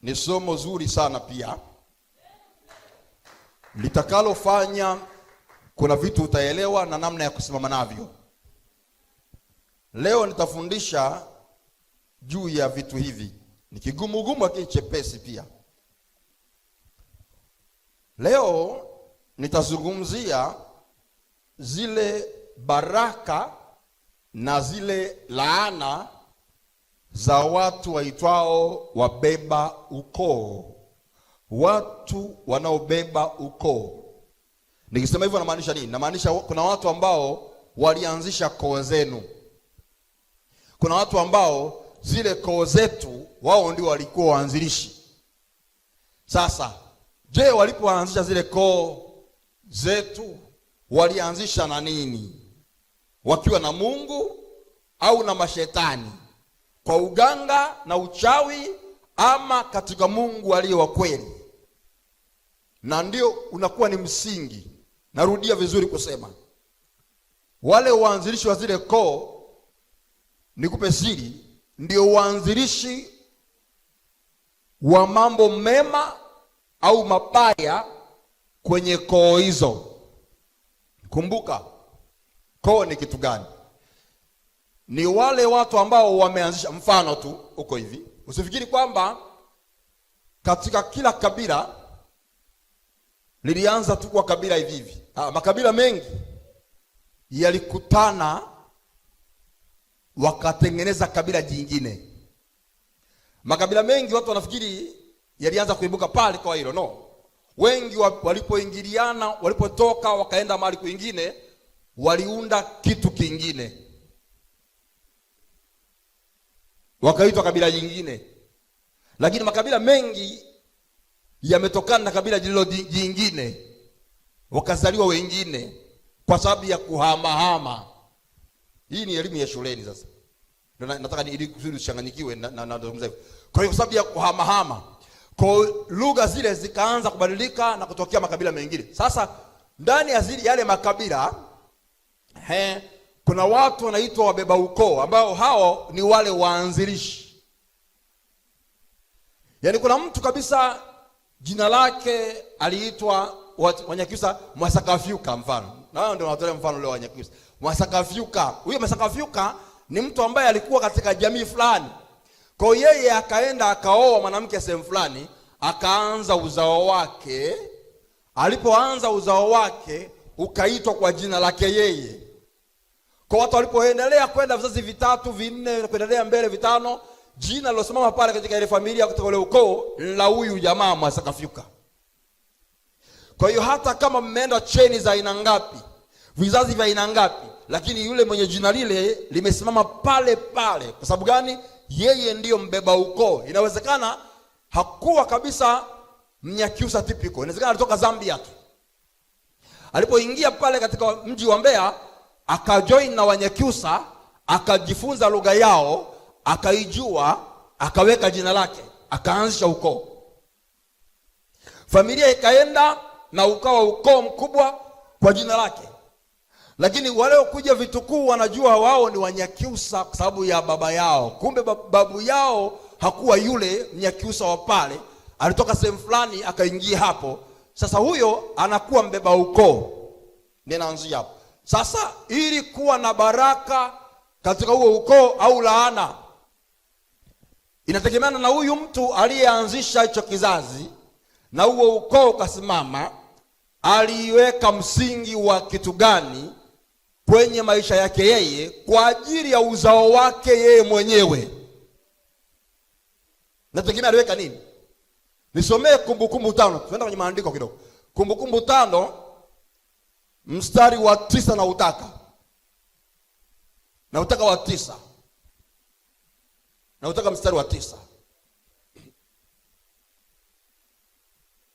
Ni somo zuri sana pia litakalofanya kuna vitu utaelewa na namna ya kusimama navyo. Leo nitafundisha juu ya vitu hivi, ni kigumu gumu lakini chepesi pia. Leo nitazungumzia zile baraka na zile laana za watu waitwao wabeba ukoo, watu wanaobeba ukoo. Nikisema hivyo namaanisha nini? Namaanisha kuna watu ambao walianzisha koo zenu, kuna watu ambao zile koo zetu wao ndio walikuwa waanzilishi. Sasa je, walipoanzisha zile koo zetu walianzisha na nini? Wakiwa na Mungu au na mashetani? Kwa uganga na uchawi ama katika Mungu aliye wa kweli? Na ndio unakuwa ni msingi. Narudia vizuri kusema, wale waanzilishi wa zile koo, nikupe siri, ndio waanzilishi wa mambo mema au mabaya kwenye koo hizo. Kumbuka, koo ni kitu gani? Ni wale watu ambao wameanzisha. Mfano tu uko hivi, usifikiri kwamba katika kila kabila lilianza tu kwa kabila hivi hivi. Makabila mengi yalikutana wakatengeneza kabila jingine. Makabila mengi watu wanafikiri yalianza kuibuka pale kwa hilo, no. Wengi walipoingiliana, walipotoka wakaenda mahali kwingine, waliunda kitu kingine, wakaitwa kabila jingine. Lakini makabila mengi yametokana na kabila lililo jingine, wakazaliwa wengine kwa sababu ya kuhamahama. Hii ni elimu ya shuleni sasa. Ndio nataka ni ili kusudi usichanganyikiwe na nazungumza hivyo. Kwa hiyo kwa sababu ya kuhamahama, kwa lugha zile zikaanza kubadilika na kutokea makabila mengine. Sasa ndani ya zile yale makabila kuna watu wanaitwa wabeba ukoo ambao hao ni wale waanzilishi. Yaani kuna mtu kabisa jina lake aliitwa Wanyakyusa Mwasakafyuka mfano. Na wao ndio wanatolea mfano leo Wanyakyusa. Mwasakafyuka. Huyo Mwasakafyuka ni mtu ambaye alikuwa katika jamii fulani. Kwa hiyo yeye akaenda akaoa mwanamke sehemu fulani, akaanza uzao wake. Alipoanza uzao wake ukaitwa kwa jina lake yeye. Kwa watu walipoendelea kwenda vizazi vitatu, vinne, kuendelea mbele vitano, jina lilosimama pale katika ile familia kutoka ule ukoo la huyu jamaa Mwasakafyuka. Kwa hiyo hata kama mmeenda cheni za aina ngapi, vizazi vya aina ngapi, lakini yule mwenye jina lile limesimama pale pale. Kwa sababu gani? Yeye ndiyo mbeba ukoo. Inawezekana hakuwa kabisa Mnyakyusa typical, inawezekana alitoka Zambia tu. Alipoingia pale katika mji wa Mbeya akajoin na Wanyakyusa, akajifunza lugha yao, akaijua, akaweka jina lake, akaanzisha ukoo. Familia ikaenda na ukawa ukoo mkubwa kwa jina lake. Lakini waliokuja vitukuu wanajua wao ni Wanyakyusa kwa sababu ya baba yao. Kumbe babu yao hakuwa yule Mnyakyusa wa pale, alitoka sehemu fulani akaingia hapo. Sasa huyo anakuwa mbeba ukoo. Ninaanzia hapo. Sasa ili kuwa na baraka katika huo ukoo au laana, inategemeana na huyu mtu aliyeanzisha hicho kizazi na huo ukoo ukasimama, aliweka msingi wa kitu gani kwenye maisha yake yeye kwa ajili ya uzao wake yeye mwenyewe. Nategemea aliweka nini? Nisomee Kumbukumbu 5, tuenda kwenye maandiko kidogo. Kumbukumbu 5 mstari wa 9 na utaka. Na utaka wa 9. Na utaka mstari wa 9.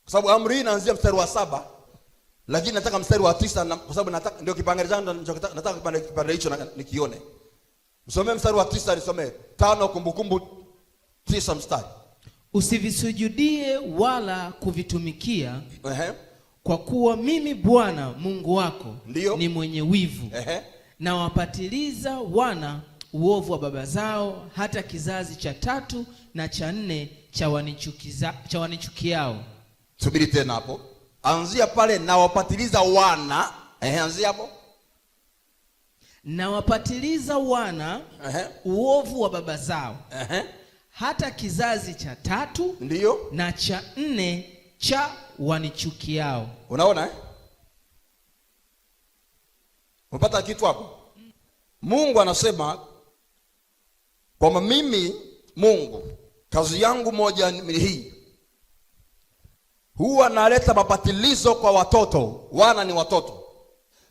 Kwa sababu amri hii inaanzia mstari wa 7, lakini nataka mstari wa 9 na, kwa sababu nataka ndio kipengele changu, nataka kipande hicho nikione. Msomee mstari wa 9, nisomee 5 Kumbukumbu 9 mstari. Usivisujudie wala kuvitumikia. Kwa kuwa mimi Bwana Mungu wako Ndiyo. ni mwenye wivu. Na wapatiliza wana uovu wa baba zao hata kizazi cha 3 na cha 4 cha wanichukiao. Subiri tena hapo, anzia pale nawapatiliza wana. Anzia hapo. Nawapatiliza wana uovu wa baba zao, hata kizazi cha tatu ndiyo na cha nne cha wanichukiao. Unaona Umepata kitu hapo? Mungu anasema kwamba mimi Mungu kazi yangu moja ni hii, huwa naleta mapatilizo kwa watoto. Wana ni watoto,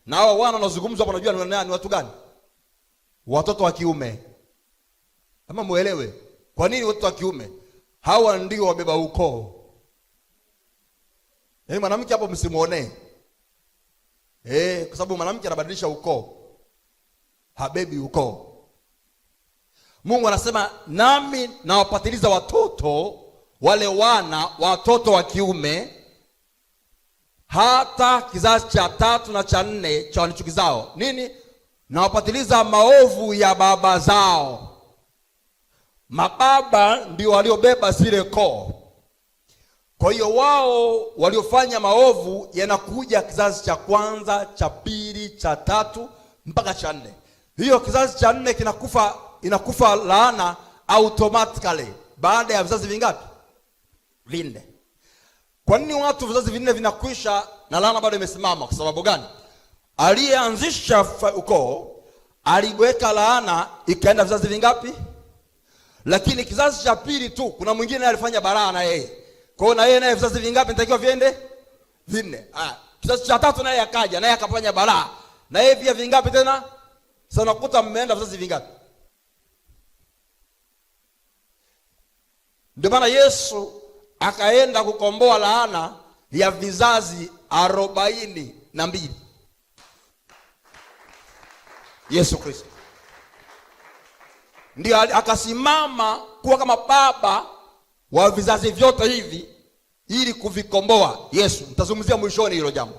na hawa wana wanazungumzwa hapa, unajua ni watu gani? Watoto wa kiume. Ama muelewe kwa nini watoto wa kiume? Hawa ndio wabeba ukoo. Yaani mwanamke hapo msimuonee. Kwa sababu mwanamke anabadilisha ukoo, habebi ukoo. Mungu anasema nami nawapatiliza watoto wale wana watoto wa kiume hata kizazi cha tatu na cha nne cha wanichukizao. Nini? Nawapatiliza maovu ya baba zao. Mababa ndio waliobeba zile koo. Kwa hiyo wao waliofanya maovu yanakuja kizazi cha kwanza, cha pili, cha tatu mpaka cha nne. Hiyo kizazi cha nne kinakufa, inakufa laana automatically baada ya vizazi vingapi? Vinne. Kwa nini watu vizazi vinne vinakwisha na laana bado imesimama? Kwa sababu gani? Aliyeanzisha ukoo aliweka laana ikaenda vizazi vingapi? Lakini kizazi cha pili tu kuna mwingine alifanya balaa na yeye. Kwa hiyo na yeye naye vizazi vingapi nitakiwa viende? Vinne. Kizazi cha tatu naye akaja, naye akafanya balaa. Na yeye pia vingapi tena? Sasa unakuta mmeenda vizazi vingapi? Ndio maana Yesu akaenda kukomboa laana ya vizazi 42. Yesu Kristo ndio akasimama kuwa kama baba wa vizazi vyote hivi ili kuvikomboa. Yesu, nitazungumzia mwishoni hilo jambo.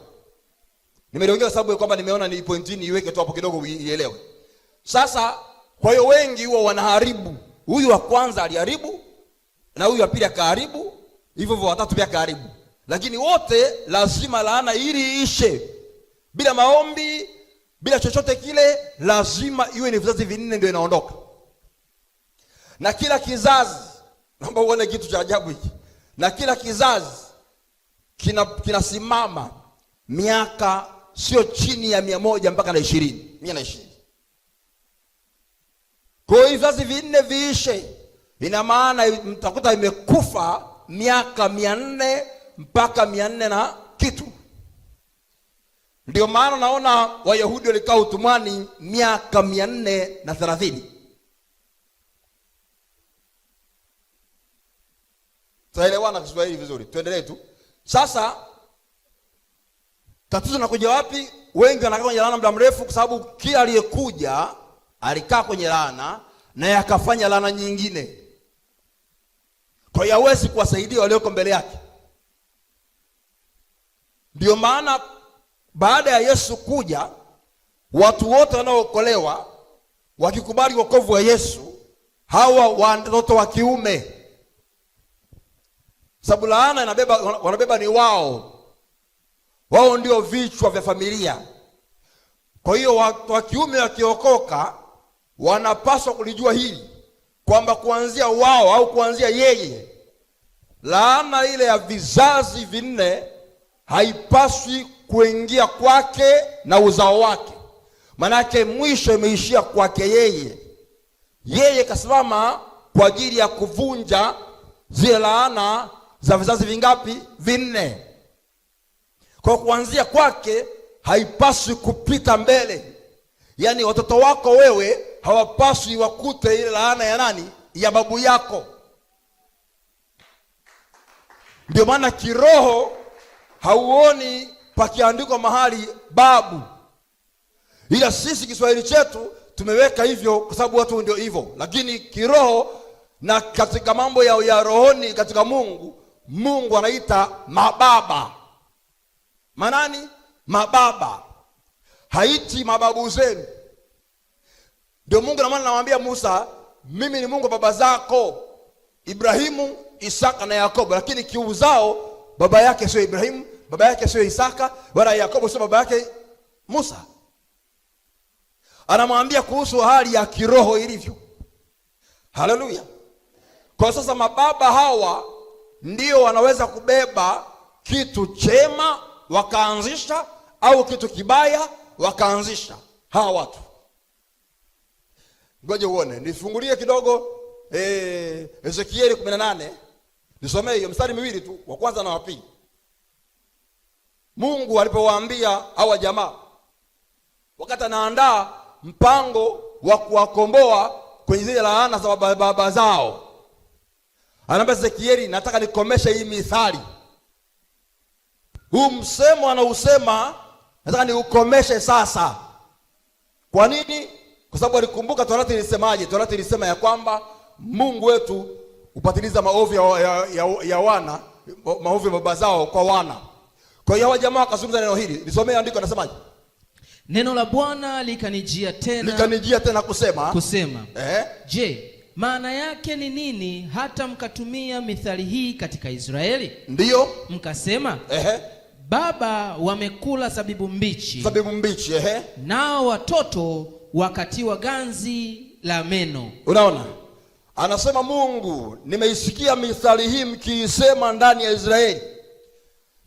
Nimeliongea kwa sababu kwamba nimeona ni point niiweke tu hapo kidogo uielewe. Sasa kwa hiyo wengi huwa wanaharibu. Huyu wa kwanza aliharibu na huyu wa pili akaharibu, hivyo hivyo watatu pia akaharibu. Lakini wote lazima laana ili iishe. Bila maombi, bila chochote kile, lazima iwe ni vizazi vinne ndio inaondoka. Na kila kizazi, naomba uone kitu cha ajabu hiki. Na kila kizazi kinasimama miaka sio chini ya 100 mpaka na 20, 120. Kwa hiyo vizazi vinne viishe, ina maana mtakuta imekufa miaka 400 mpaka 400 na kitu. Ndio maana naona Wayahudi walikaa utumwani miaka 430. Tunaelewana Kiswahili vizuri? Tuendelee tu. Sasa tatizo linakuja wapi? Wengi wanakaa kwenye laana muda mrefu kwa sababu kila aliyekuja alikaa kwenye laana na akafanya laana nyingine. Kwa hiyo hawezi kuwasaidia walioko mbele yake. Ndio maana baada ya Yesu kuja, watu wote wanaookolewa wakikubali wokovu wa Yesu, hawa watoto wa kiume, sababu laana wanabeba ni wao. Wao ndio vichwa vya familia. Kwa hiyo watu wa kiume wakiokoka wanapaswa kulijua hili kwamba kuanzia wao au kuanzia yeye, laana ile ya vizazi vinne haipaswi kuingia kwake na uzao wake. Manake mwisho imeishia kwake yeye. Yeye kasimama kwa ajili ya kuvunja zile laana za vizazi vingapi? Vinne. Kwa kuanzia kwake haipaswi kupita mbele. Yaani watoto wako wewe hawapaswi wakute ile laana ya nani? Ya babu yako. Ndio maana kiroho hauoni pakiandikwa mahali babu, ila sisi Kiswahili chetu tumeweka hivyo kwa sababu watu ndio hivyo. Lakini kiroho na katika mambo ya rohoni katika Mungu, Mungu anaita mababa. Manani? Mababa. Haiti mababu zenu. Ndio Mungu na maana namwambia Musa, mimi ni Mungu wa baba zako Ibrahimu, Isaka na Yakobo, lakini kiuzao baba yake sio Ibrahimu, baba yake sio Isaka, wala Yakobo sio baba yake Musa. Anamwambia kuhusu hali ya kiroho ilivyo. Haleluya! Kwa sasa mababa hawa ndio wanaweza kubeba kitu chema wakaanzisha, au kitu kibaya wakaanzisha. Hawa watu, ngoja uone, nifungulie kidogo Ezekieli 18 nisomee hiyo mstari miwili tu, wa kwanza na wa pili. Mungu alipowaambia hawa jamaa wakati anaandaa mpango wa kuwakomboa kwenye zile laana za baba zao, anaambia Ezekieli, nataka nikomeshe hii mithali, huu msemo anausema, nataka niukomeshe sasa. Kwa nini? Kwa sababu alikumbuka Torati ilisemaje. Torati ilisema ya kwamba Mungu wetu hupatiliza maovu ya wana, maovu ya baba zao kwa wana. Kwa hiyo hawa jamaa wakazungumza neno hili. Nisomee andiko, anasemaje? Neno la Bwana likanijia tena, likanijia tena kusema, kusema Je, maana yake ni nini hata mkatumia mithali hii katika Israeli? Ndiyo. Mkasema, baba wamekula zabibu mbichi, zabibu mbichi, nao watoto wakatiwa ganzi la meno. Unaona, anasema Mungu, nimeisikia mithali hii mkiisema ndani ya Israeli,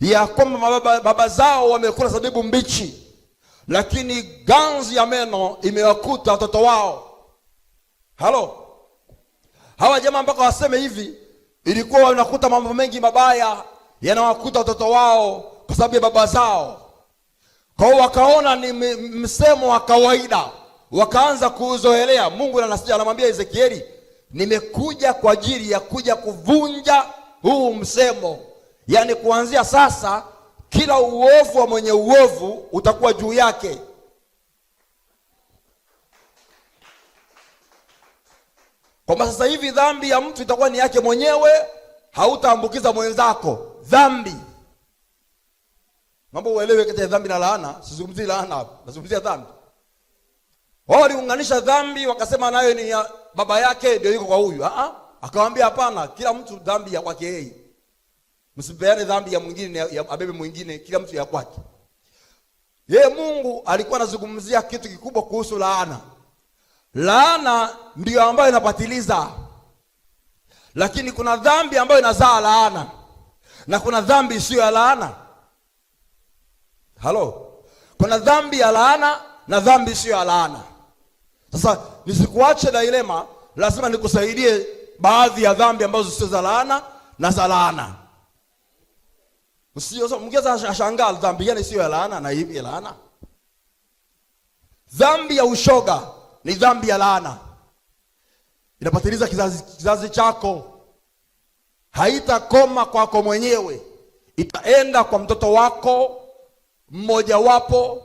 ya kwamba baba zao wamekula zabibu mbichi, lakini ganzi ya meno imewakuta watoto wao. Halo, hawa jamaa mpaka waseme hivi, ilikuwa wanakuta mambo mengi mabaya yanawakuta watoto wao kwa sababu ya baba zao. Kwa hiyo wakaona ni msemo wa kawaida, wakaanza kuuzoelea. Mungu anamwambia Ezekieli, nimekuja kwa ajili ya kuja kuvunja huu msemo. Yaani kuanzia sasa kila uovu wa mwenye uovu utakuwa juu yake. Kwamba sasa hivi dhambi ya mtu itakuwa ni yake mwenyewe, hautaambukiza mwenzako dhambi. Mambo uelewe kati ya dhambi na laana. Sizungumzii laana hapa, nazungumzia dhambi. Wao waliunganisha dhambi wakasema nayo ni ya baba yake ndio iko kwa huyu. Akamwambia hapana, kila mtu dhambi ya kwake yeye. Msipeane dhambi ya mwingine ya abebe mwingine, kila mtu ya kwake. Yeye Mungu alikuwa anazungumzia kitu kikubwa kuhusu laana. Laana ndiyo ambayo inapatiliza. Lakini kuna dhambi ambayo inazaa laana, na kuna dhambi isiyo ya laana. Halo, kuna dhambi ya laana na dhambi isiyo ya laana. Sasa nisikuache dilema, lazima nikusaidie baadhi ya dhambi ambazo sio za laana na za laana. Usio mgeza ashangaa dhambi gani isiyo ya laana na ipi ya laana. Dhambi ya ushoga ni dhambi ya laana, inapatiliza kizazi chako. Haitakoma kwako mwenyewe, itaenda kwa mtoto wako mmojawapo,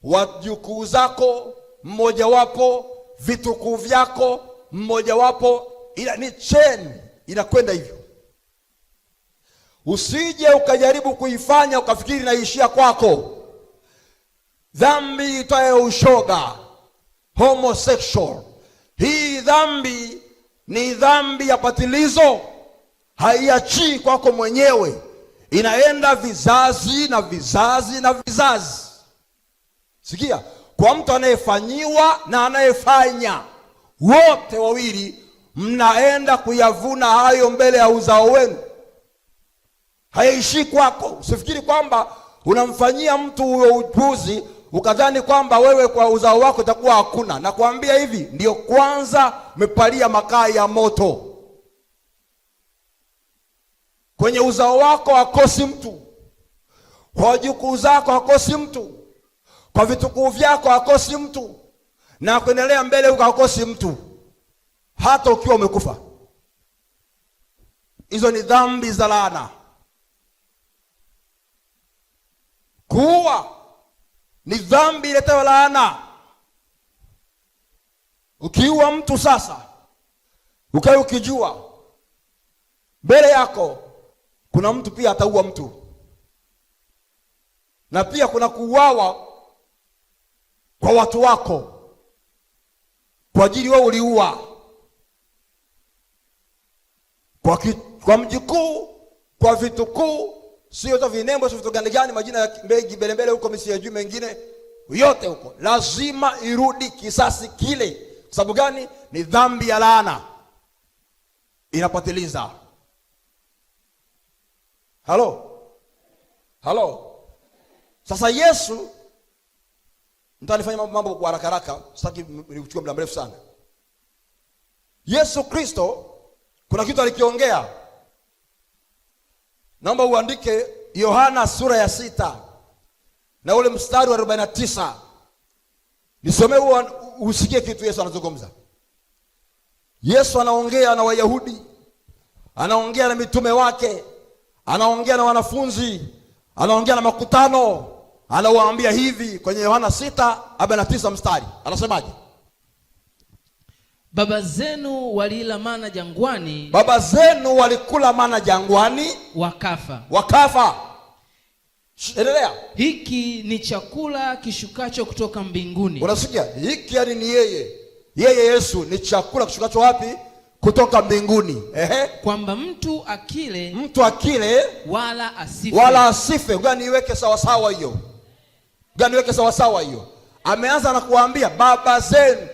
wajukuu zako mmojawapo, vitukuu vyako mmojawapo, ila ni chain inakwenda hivyo. Usije ukajaribu kuifanya ukafikiri inaishia kwako. Dhambi itayo ushoga, homosexual, hii dhambi ni dhambi ya patilizo, haiachii kwako mwenyewe, inaenda vizazi na vizazi na vizazi. Sikia, kwa mtu anayefanyiwa na anayefanya, wote wawili mnaenda kuyavuna hayo mbele ya uzao wenu. Haiishii kwako. Usifikiri kwamba unamfanyia mtu huyo upuzi ukadhani kwamba wewe kwa uzao wako itakuwa hakuna. Nakwambia hivi, ndio kwanza umepalia makaa ya moto. Kwenye uzao wako hakosi mtu, kwa wajukuu zako hakosi mtu, kwa vitukuu vyako hakosi mtu, na kuendelea mbele huko hakosi mtu, hata ukiwa umekufa. Hizo ni dhambi za laana. Kuua ni dhambi iletayo laana. Ukiua mtu sasa, ukae ukijua mbele yako kuna mtu pia ataua mtu, na pia kuna kuuawa kwa watu wako kwa ajili wewe uliua. Kwa mjukuu, kwa vitukuu, sio tu vinembo, sio vitu gani gani, majina ya mengi mbele mbele huko msiyajui mengine yote huko, lazima irudi kisasi kile. Kwa sababu gani? Ni dhambi ya laana inapatiliza. Halo, halo. Sasa Yesu, nitanifanya mambo kwa haraka haraka, sitaki nikuchukue muda mrefu sana. Yesu Kristo kuna kitu alikiongea. Naomba uandike Yohana sura ya 6 na ule mstari wa 49. Nisomee huo usikie kitu Yesu anazungumza. Yesu anaongea na Wayahudi, anaongea na mitume wake, anaongea na wanafunzi, anaongea na makutano. Anawaambia hivi kwenye Yohana 6:49 mstari. Anasemaje? Baba zenu walila mana jangwani. Baba zenu walikula mana jangwani, wakafa. Wakafa. Endelea. Hiki ni chakula kishukacho kutoka mbinguni. Unasikia? Hiki yani ni yeye. Yeye Yesu ni chakula kishukacho wapi? Kutoka mbinguni. Ehe. Kwamba mtu akile, mtu akile wala asife. Wala asife. Ngoja niweke sawa sawa hiyo. Ngoja niweke sawa sawa hiyo. Ameanza na kuambia baba zenu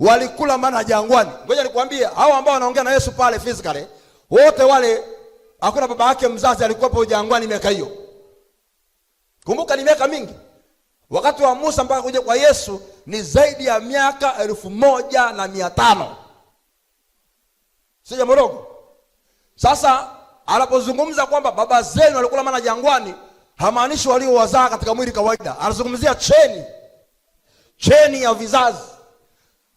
walikula mana jangwani. Ngoja nikwambie, hao ambao wanaongea na Yesu pale physically, wote wale hakuna baba yake mzazi alikuwepo jangwani miaka hiyo. Kumbuka ni miaka mingi. Wakati wa Musa mpaka kuja kwa Yesu ni zaidi ya miaka 1500. Si jambo dogo. Sasa anapozungumza kwamba baba zenu walikula mana jangwani, hamaanishi waliowazaa katika mwili kawaida. Anazungumzia cheni. Cheni ya vizazi.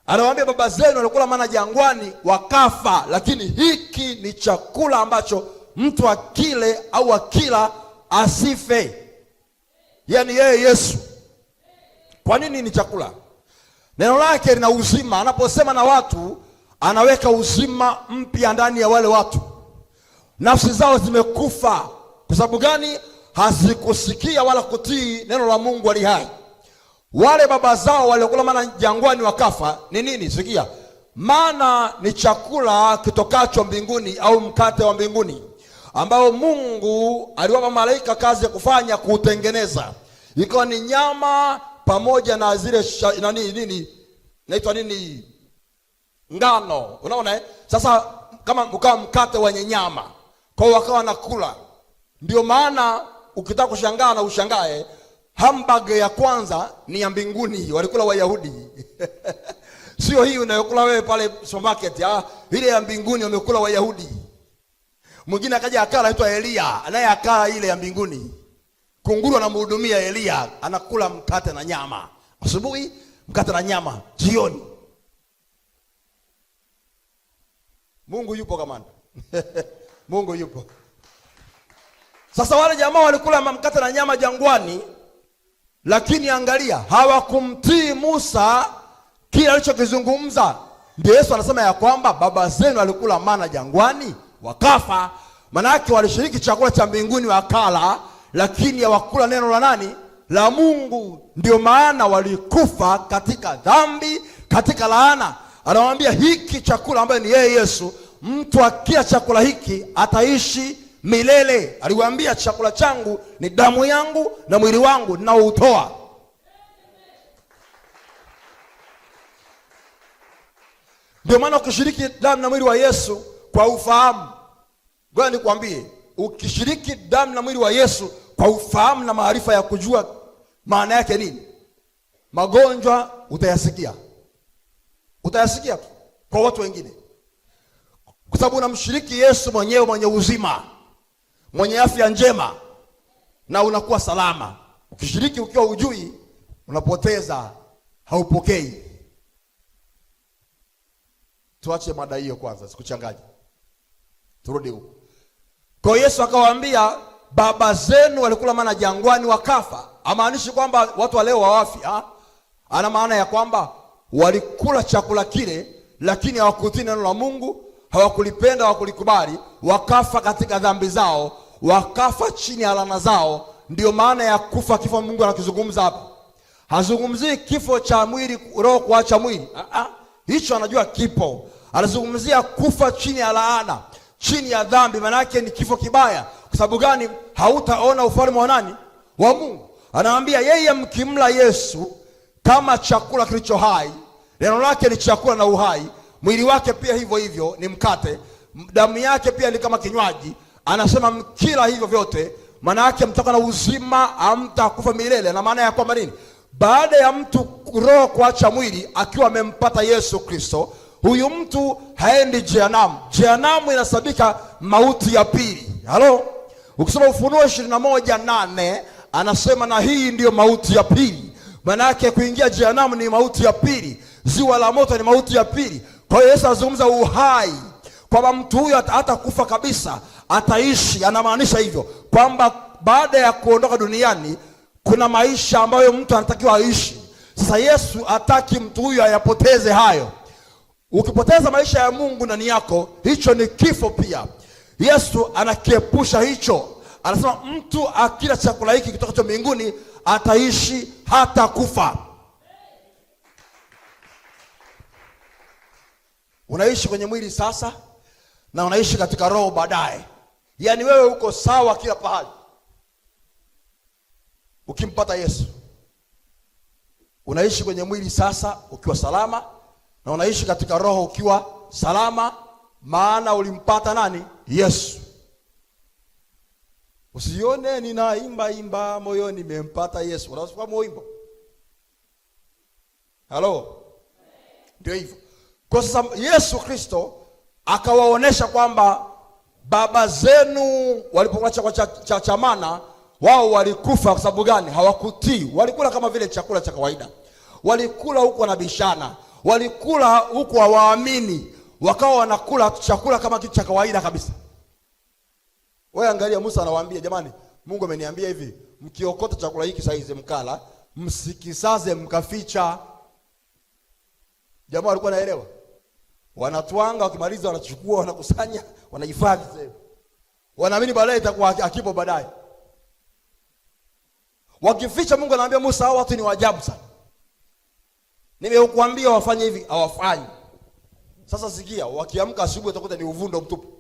Anawaambia baba zenu walikula mana jangwani wakafa, lakini hiki ni chakula ambacho mtu akile au akila asife. Yaani yeye Yesu. Kwa nini ni chakula? Neno lake lina uzima. Anaposema na watu, anaweka uzima mpya ndani ya wale watu. Nafsi zao zimekufa. Kwa sababu gani? Hazikusikia wala kutii neno la Mungu ali hai. Wale baba zao waliokula mana jangwani wakafa ni nini? Sikia. Mana ni chakula kitokacho mbinguni au mkate wa mbinguni ambao Mungu aliwapa malaika kazi ya kufanya kuutengeneza. Ikawa ni nyama pamoja na zile nani, nini? Naitwa nini? Ngano. Unaona Sasa kama ukawa mkate wenye nyama. Kwa hiyo wakawa nakula. Ndio maana ukitaka kushangaa na ushangae, hamburger ya kwanza ni ya mbinguni, walikula Wayahudi. Sio hii unayokula wewe pale supermarket, ile ya mbinguni wamekula Wayahudi. Mwingine akaja akala anaitwa Elia, naye akala ile ya mbinguni. Kunguru anamhudumia Elia, anakula mkate na nyama. Asubuhi mkate na nyama, jioni. Mungu yupo kamanda. Mungu yupo. Sasa wale jamaa walikula mkate na nyama jangwani, lakini angalia, hawakumtii Musa kile alichokizungumza. Ndio Yesu anasema ya kwamba baba zenu walikula mana jangwani wakafa. Maana yake walishiriki chakula cha mbinguni wakala, lakini hawakula neno la nani? La Mungu. Ndio maana walikufa katika dhambi, katika laana. Anawaambia hiki chakula ambaye ni yeye Yesu, mtu akila chakula hiki ataishi milele. Aliwaambia chakula changu ni damu yangu na mwili wangu ninaoutoa. Ndio maana ukishiriki damu na mwili wa Yesu kwa ufahamu, ngoja nikwambie, ukishiriki damu na mwili wa Yesu kwa ufahamu na maarifa ya kujua maana yake nini, magonjwa utayasikia. Utayasikia tu kwa watu wengine. Kwa sababu unamshiriki Yesu mwenyewe mwenye uzima, mwenye afya njema, na unakuwa salama. Ukishiriki ukiwa hujui, unapoteza, haupokei. Tuache mada hiyo kwanza, sikuchanganye. Turudi huko. Kwa Yesu akawaambia baba zenu walikula mana jangwani wakafa. Hamaanishi kwamba watu wa leo hawafi, ha? Ana maana ya kwamba walikula chakula kile lakini hawakutii neno la Mungu, hawakulipenda, hawakulikubali, wakafa katika dhambi zao, wakafa chini ya laana zao. Ndio maana ya kufa kifo Mungu anakizungumza hapa. Hazungumzii kifo cha mwili, roho kuacha mwili. Hicho anajua kipo. Anazungumzia kufa chini ya laana, Chini ya dhambi maana yake ni kifo kibaya. Kwa sababu gani? Hautaona ufalme wa nani? Wa Mungu. Anaambia yeye, mkimla Yesu kama chakula kilicho hai, neno lake ni chakula na uhai, mwili wake pia hivyo hivyo ni mkate, damu yake pia ni kama kinywaji. Anasema mkila hivyo vyote, maana yake mtakuwa na uzima, hamtakufa milele. Na maana ya kwamba nini? Baada ya mtu roho kuacha mwili akiwa amempata Yesu Kristo, huyu mtu haendi jehanamu. Jehanamu inasabika mauti ya pili. Halo, ukisoma Ufunuo 21:8 anasema na hii ndiyo mauti ya pili. Maana yake kuingia jehanamu ni mauti ya pili, ziwa la moto ni mauti ya pili. Kwa hiyo Yesu anazungumza uhai, kwamba mtu huyu hatakufa kabisa, ataishi. Anamaanisha hivyo kwamba baada ya kuondoka duniani kuna maisha ambayo mtu anatakiwa aishi. Sasa Yesu hataki mtu huyu ayapoteze hayo. Ukipoteza maisha ya Mungu ndani yako, hicho ni kifo pia. Yesu anakiepusha hicho. Anasema mtu akila chakula hiki kutoka mbinguni ataishi hata kufa. Unaishi kwenye mwili sasa na unaishi katika roho baadaye. Yaani wewe uko sawa kila pahali. Ukimpata Yesu unaishi kwenye mwili sasa ukiwa salama, na unaishi katika roho ukiwa salama, maana ulimpata nani? Yesu. Usione ninaimba imba moyoni nimempata Yesu. Unafahamu wimbo? Halo? Ndio hivyo. Kwa sasa Yesu Kristo akawaonesha kwamba baba zenu walipokula chakula cha mana, wao walikufa kwa sababu gani? Hawakutii. Walikula kama vile chakula cha kawaida, walikula huku wanabishana, walikula huku hawaamini, wakawa wanakula chakula kama kitu cha kawaida kabisa. Wewe angalia, Musa anawaambia jamani, Mungu ameniambia hivi, mkiokota chakula hiki saizi mkala, msikisaze mkaficha. Jamaa walikuwa naelewa, wanatwanga, wakimaliza wanachukua, wanakusanya, wanahifadhi sehemu, wanaamini baadaye itakuwa akipo baadaye. Wakificha, Mungu anaambia Musa, hao watu ni waajabu sana, nimekuambia wafanye hivi, hawafanyi. Sasa sikia, wakiamka asubuhi utakuta ni uvundo mtupu.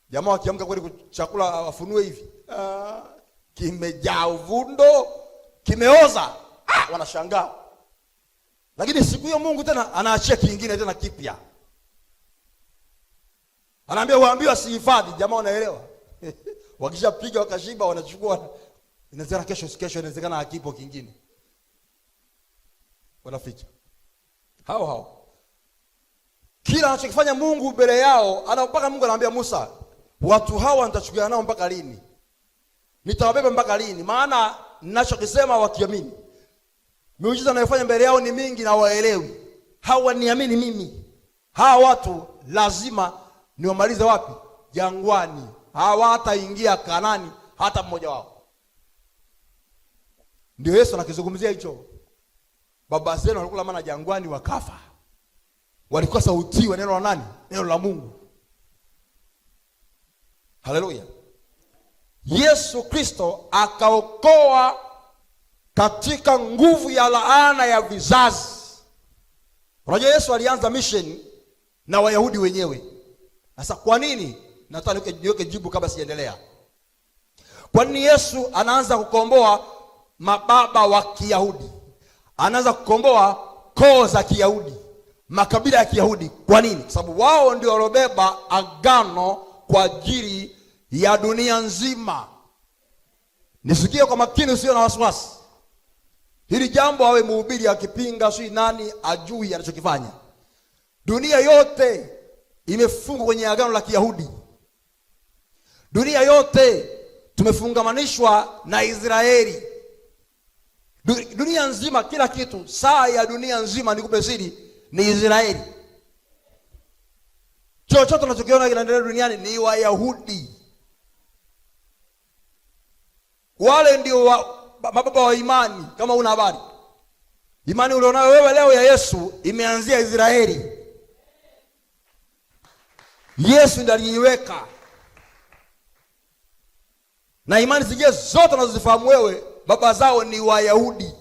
Jamaa wakiamka kweli chakula wafunue hivi, kimejaa uvundo, kimeoza. Wanashangaa. Lakini siku hiyo Mungu tena anaachia kingine tena kipya, anaambia waambiwa wasihifadhi. Jamaa wanaelewa. Wakishapiga wakashiba, wanachukua, inawezekana kesho, kesho inawezekana hakipo kingine, wanaficha. Hao hao kila anachokifanya Mungu mbele yao, mpaka Mungu anaambia Musa, watu hawa nitachukua nao mpaka lini? Nitawabeba mpaka lini? Maana ninachokisema wakiamini. Miujiza ninayofanya mbele yao ni mingi na waelewi. Hawaniamini mimi. Hawa watu lazima niwamalize wapi? Jangwani. Hawataingia Kanani hata mmoja wao. Ndio Yesu anakizungumzia hicho. Baba zenu walikula mana jangwani wakafa. Walikosa utii wa neno la nani? Neno la Mungu. Haleluya. Yesu Kristo akaokoa katika nguvu ya laana ya vizazi. Unajua Yesu alianza mission na Wayahudi wenyewe. Sasa kwa nini? Nataka niweke jibu kabla sijaendelea. Kwa nini Yesu anaanza kukomboa mababa wa Kiyahudi? Anaanza kukomboa koo za Kiyahudi, makabila ya Kiyahudi. Kwa nini? Kwa sababu wao ndio waliobeba agano kwa ajili ya dunia nzima. Nisikie kwa makini, usio na wasiwasi. Hili jambo awe mhubiri akipinga, si nani ajui anachokifanya. Dunia yote imefungwa kwenye agano la Kiyahudi. Dunia yote tumefungamanishwa na Israeli. Dunia nzima, kila kitu, saa ya dunia nzima, nikupe siri, ni Israeli. Chochote tunachokiona kinaendelea duniani ni Wayahudi. Wale ndio mababa wa imani. Kama una habari, imani ulionayo wewe leo ya Yesu imeanzia Israeli. Yesu ndiye aliiweka, na imani zingine zote unazozifahamu wewe, baba zao ni Wayahudi.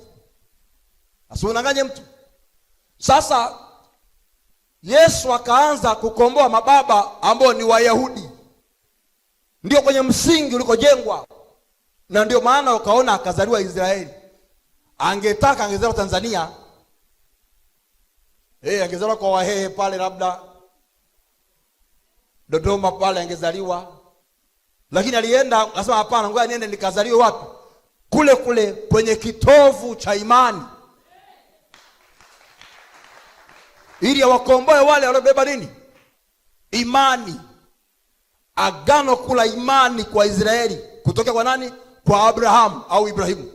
Asiudanganye mtu. Sasa Yesu akaanza kukomboa mababa ambao ni Wayahudi, ndio kwenye msingi ulikojengwa, na ndio maana ukaona akazaliwa Israeli. Angetaka angezaliwa Tanzania, angezaliwa kwa Wahehe pale, labda Dodoma pale angezaliwa, lakini alienda akasema, hapana, ngoja niende nikazaliwe wapi? Kule kule kwenye kitovu cha imani, ili awakomboe wale waliobeba nini? Imani. Agano kula imani kwa Israeli kutoka kwa nani? Kwa Abrahamu au Ibrahimu.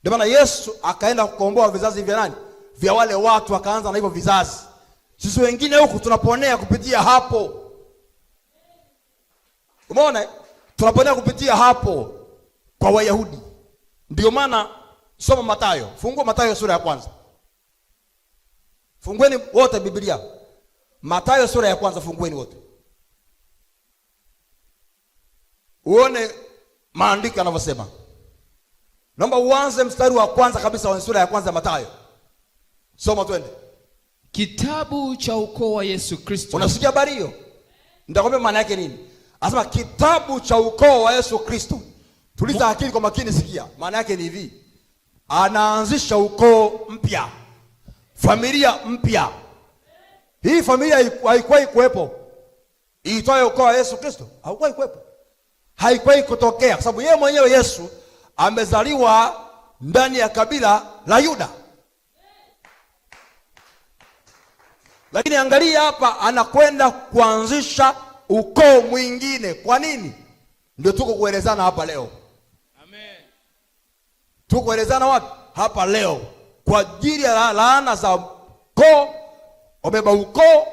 Ndio maana Yesu akaenda kukomboa vizazi vya nani? Vya wale watu, akaanza na hivyo vizazi. Sisi wengine huku tunaponea kupitia hapo. Umeona? Tunaponea kupitia hapo kwa Wayahudi. Ndio maana soma Mathayo, fungua Mathayo sura ya kwanza. Fungueni wote Biblia. Mathayo sura ya kwanza, fungueni wote. Uone maandiko yanavyosema. Naomba uanze mstari wa kwanza kabisa wa sura ya kwanza ya Mathayo. Soma twende. Kitabu cha ukoo wa Yesu Kristo. Unasikia habari hiyo? Nitakwambia maana yake nini. Anasema kitabu cha ukoo wa Yesu Kristo. Tuliza akili kwa makini, sikia. Maana yake ni hivi. Anaanzisha ukoo mpya. Familia mpya. Hii familia haikuwahi kuwepo. Iitwayo ukoo wa Yesu Kristo haikuwahi kuwepo. Haikuwahi kutokea kwa sababu yeye mwenyewe Yesu amezaliwa ndani ya kabila la Yuda. Lakini angalia hapa, anakwenda kuanzisha ukoo mwingine. Kwa nini? Ndio tuko kuelezana hapa leo. Amen. Tuko kuelezana wapi? Hapa leo. Kwa ajili ya laana za ukoo, wabeba ukoo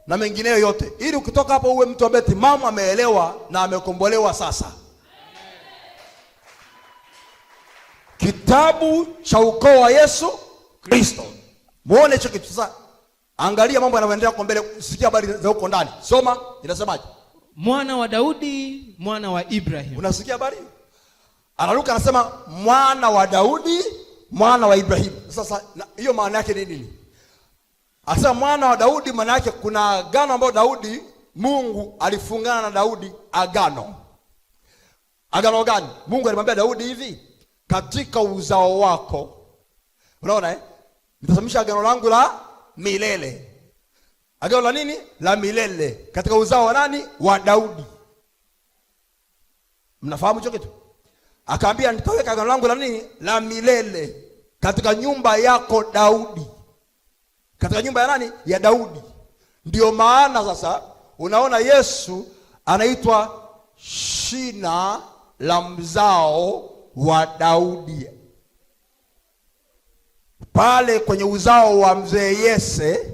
na mengineyo yote. Ili ukitoka hapo uwe mtu ambaye timamu, ameelewa na amekombolewa sasa. Kitabu cha ukoo wa Yesu Kristo. Muone hicho kitu sasa. Angalia mambo yanavyoendelea kwa mbele, sikia habari za huko ndani. Soma, inasemaje? Mwana wa Daudi, mwana wa Ibrahim. Unasikia habari? Anaruka anasema mwana wa Daudi, mwana wa Ibrahim. Sasa hiyo maana yake ni nini? Anasema mwana wa Daudi, maana yake kuna agano ambalo Daudi, Mungu alifungana na Daudi agano. Agano gani? Mungu alimwambia Daudi hivi, katika uzao wako, unaona Nitasimamisha agano langu la milele. Agano la nini? La milele. Katika uzao wa nani? Wa Daudi. Mnafahamu hicho kitu? Akaambia nitaweka agano langu la nini? La milele katika nyumba yako Daudi. Katika nyumba ya nani? Ya Daudi. Ndio maana sasa unaona Yesu anaitwa shina la mzao wa Daudi. Pale kwenye uzao wa mzee Yese,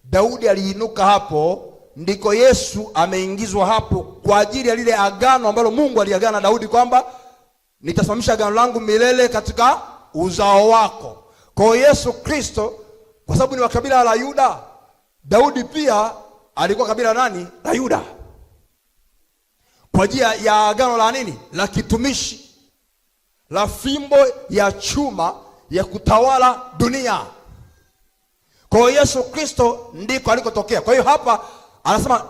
Daudi aliinuka hapo, ndiko Yesu ameingizwa hapo kwa ajili ya lile agano ambalo Mungu aliagana na Daudi kwamba nitasimamisha agano langu milele katika uzao wako. Kwa hiyo Yesu Kristo, kwa sababu ni wa kabila la Yuda, Daudi pia alikuwa kabila nani? La Yuda. Kwa ajili ya agano la nini? La kitumishi, la fimbo ya chuma ya kutawala dunia. Kwa hiyo Yesu Kristo ndiko alikotokea. Kwa hiyo hapa anasema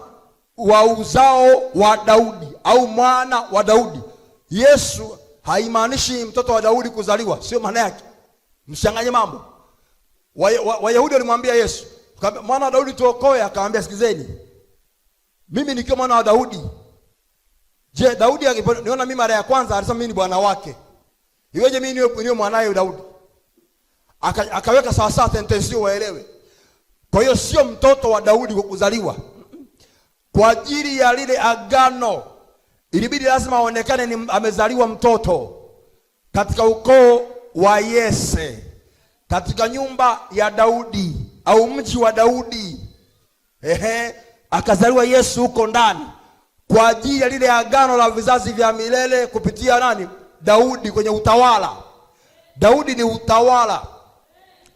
wa uzao wa Daudi au mwana wa Daudi. Yesu haimaanishi mtoto wa Daudi kuzaliwa, sio maana yake. Msichanganye mambo. Wayahudi walimwambia Yesu, mwana wa Daudi tuokoe. Akamwambia, sikizeni, mimi nikiwa mwana wa Daudi. Je, Daudi aliponiona mimi mara ya kwanza alisema mimi ni bwana wake. Iweje mimi niwe mwanaye Daudi? Akaweka sawa sawa sentensi waelewe. Kwa hiyo sio mtoto wa Daudi kwa kuzaliwa. Kwa ajili ya lile agano ilibidi lazima aonekane ni amezaliwa mtoto katika ukoo wa Yese, katika nyumba ya Daudi au mji wa Daudi. Akazaliwa Yesu huko ndani kwa ajili ya lile agano la vizazi vya milele kupitia nani? Daudi kwenye utawala. Daudi ni utawala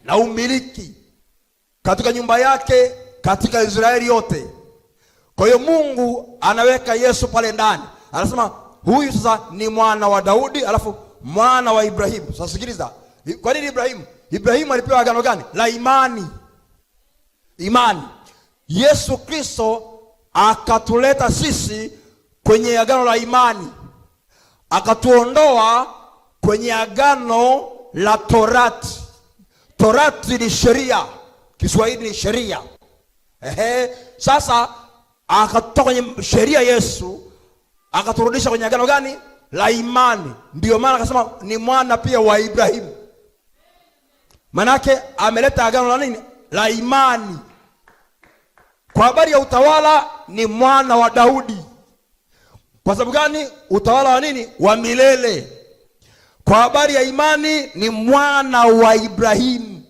na umiliki katika nyumba yake katika Israeli yote. Kwa hiyo Mungu anaweka Yesu pale ndani. Anasema huyu sasa ni mwana wa Daudi, alafu mwana wa Ibrahimu. Sasa sikiliza, kwa nini Ibrahimu? Ibrahimu alipewa agano gani? La imani. Imani. Yesu Kristo akatuleta sisi kwenye agano la imani, akatuondoa kwenye agano la Torati. Torati ni sheria, Kiswahili ni sheria. Ehe, sasa akatutoa kwenye sheria Yesu, akaturudisha kwenye agano gani? La imani. Ndiyo maana akasema ni mwana pia wa Ibrahimu. Manake ameleta agano la nini? La imani. Kwa habari ya utawala ni mwana wa Daudi. Kwa sababu gani? Utawala wa nini? Wa milele. Kwa habari ya imani ni mwana wa Ibrahimu.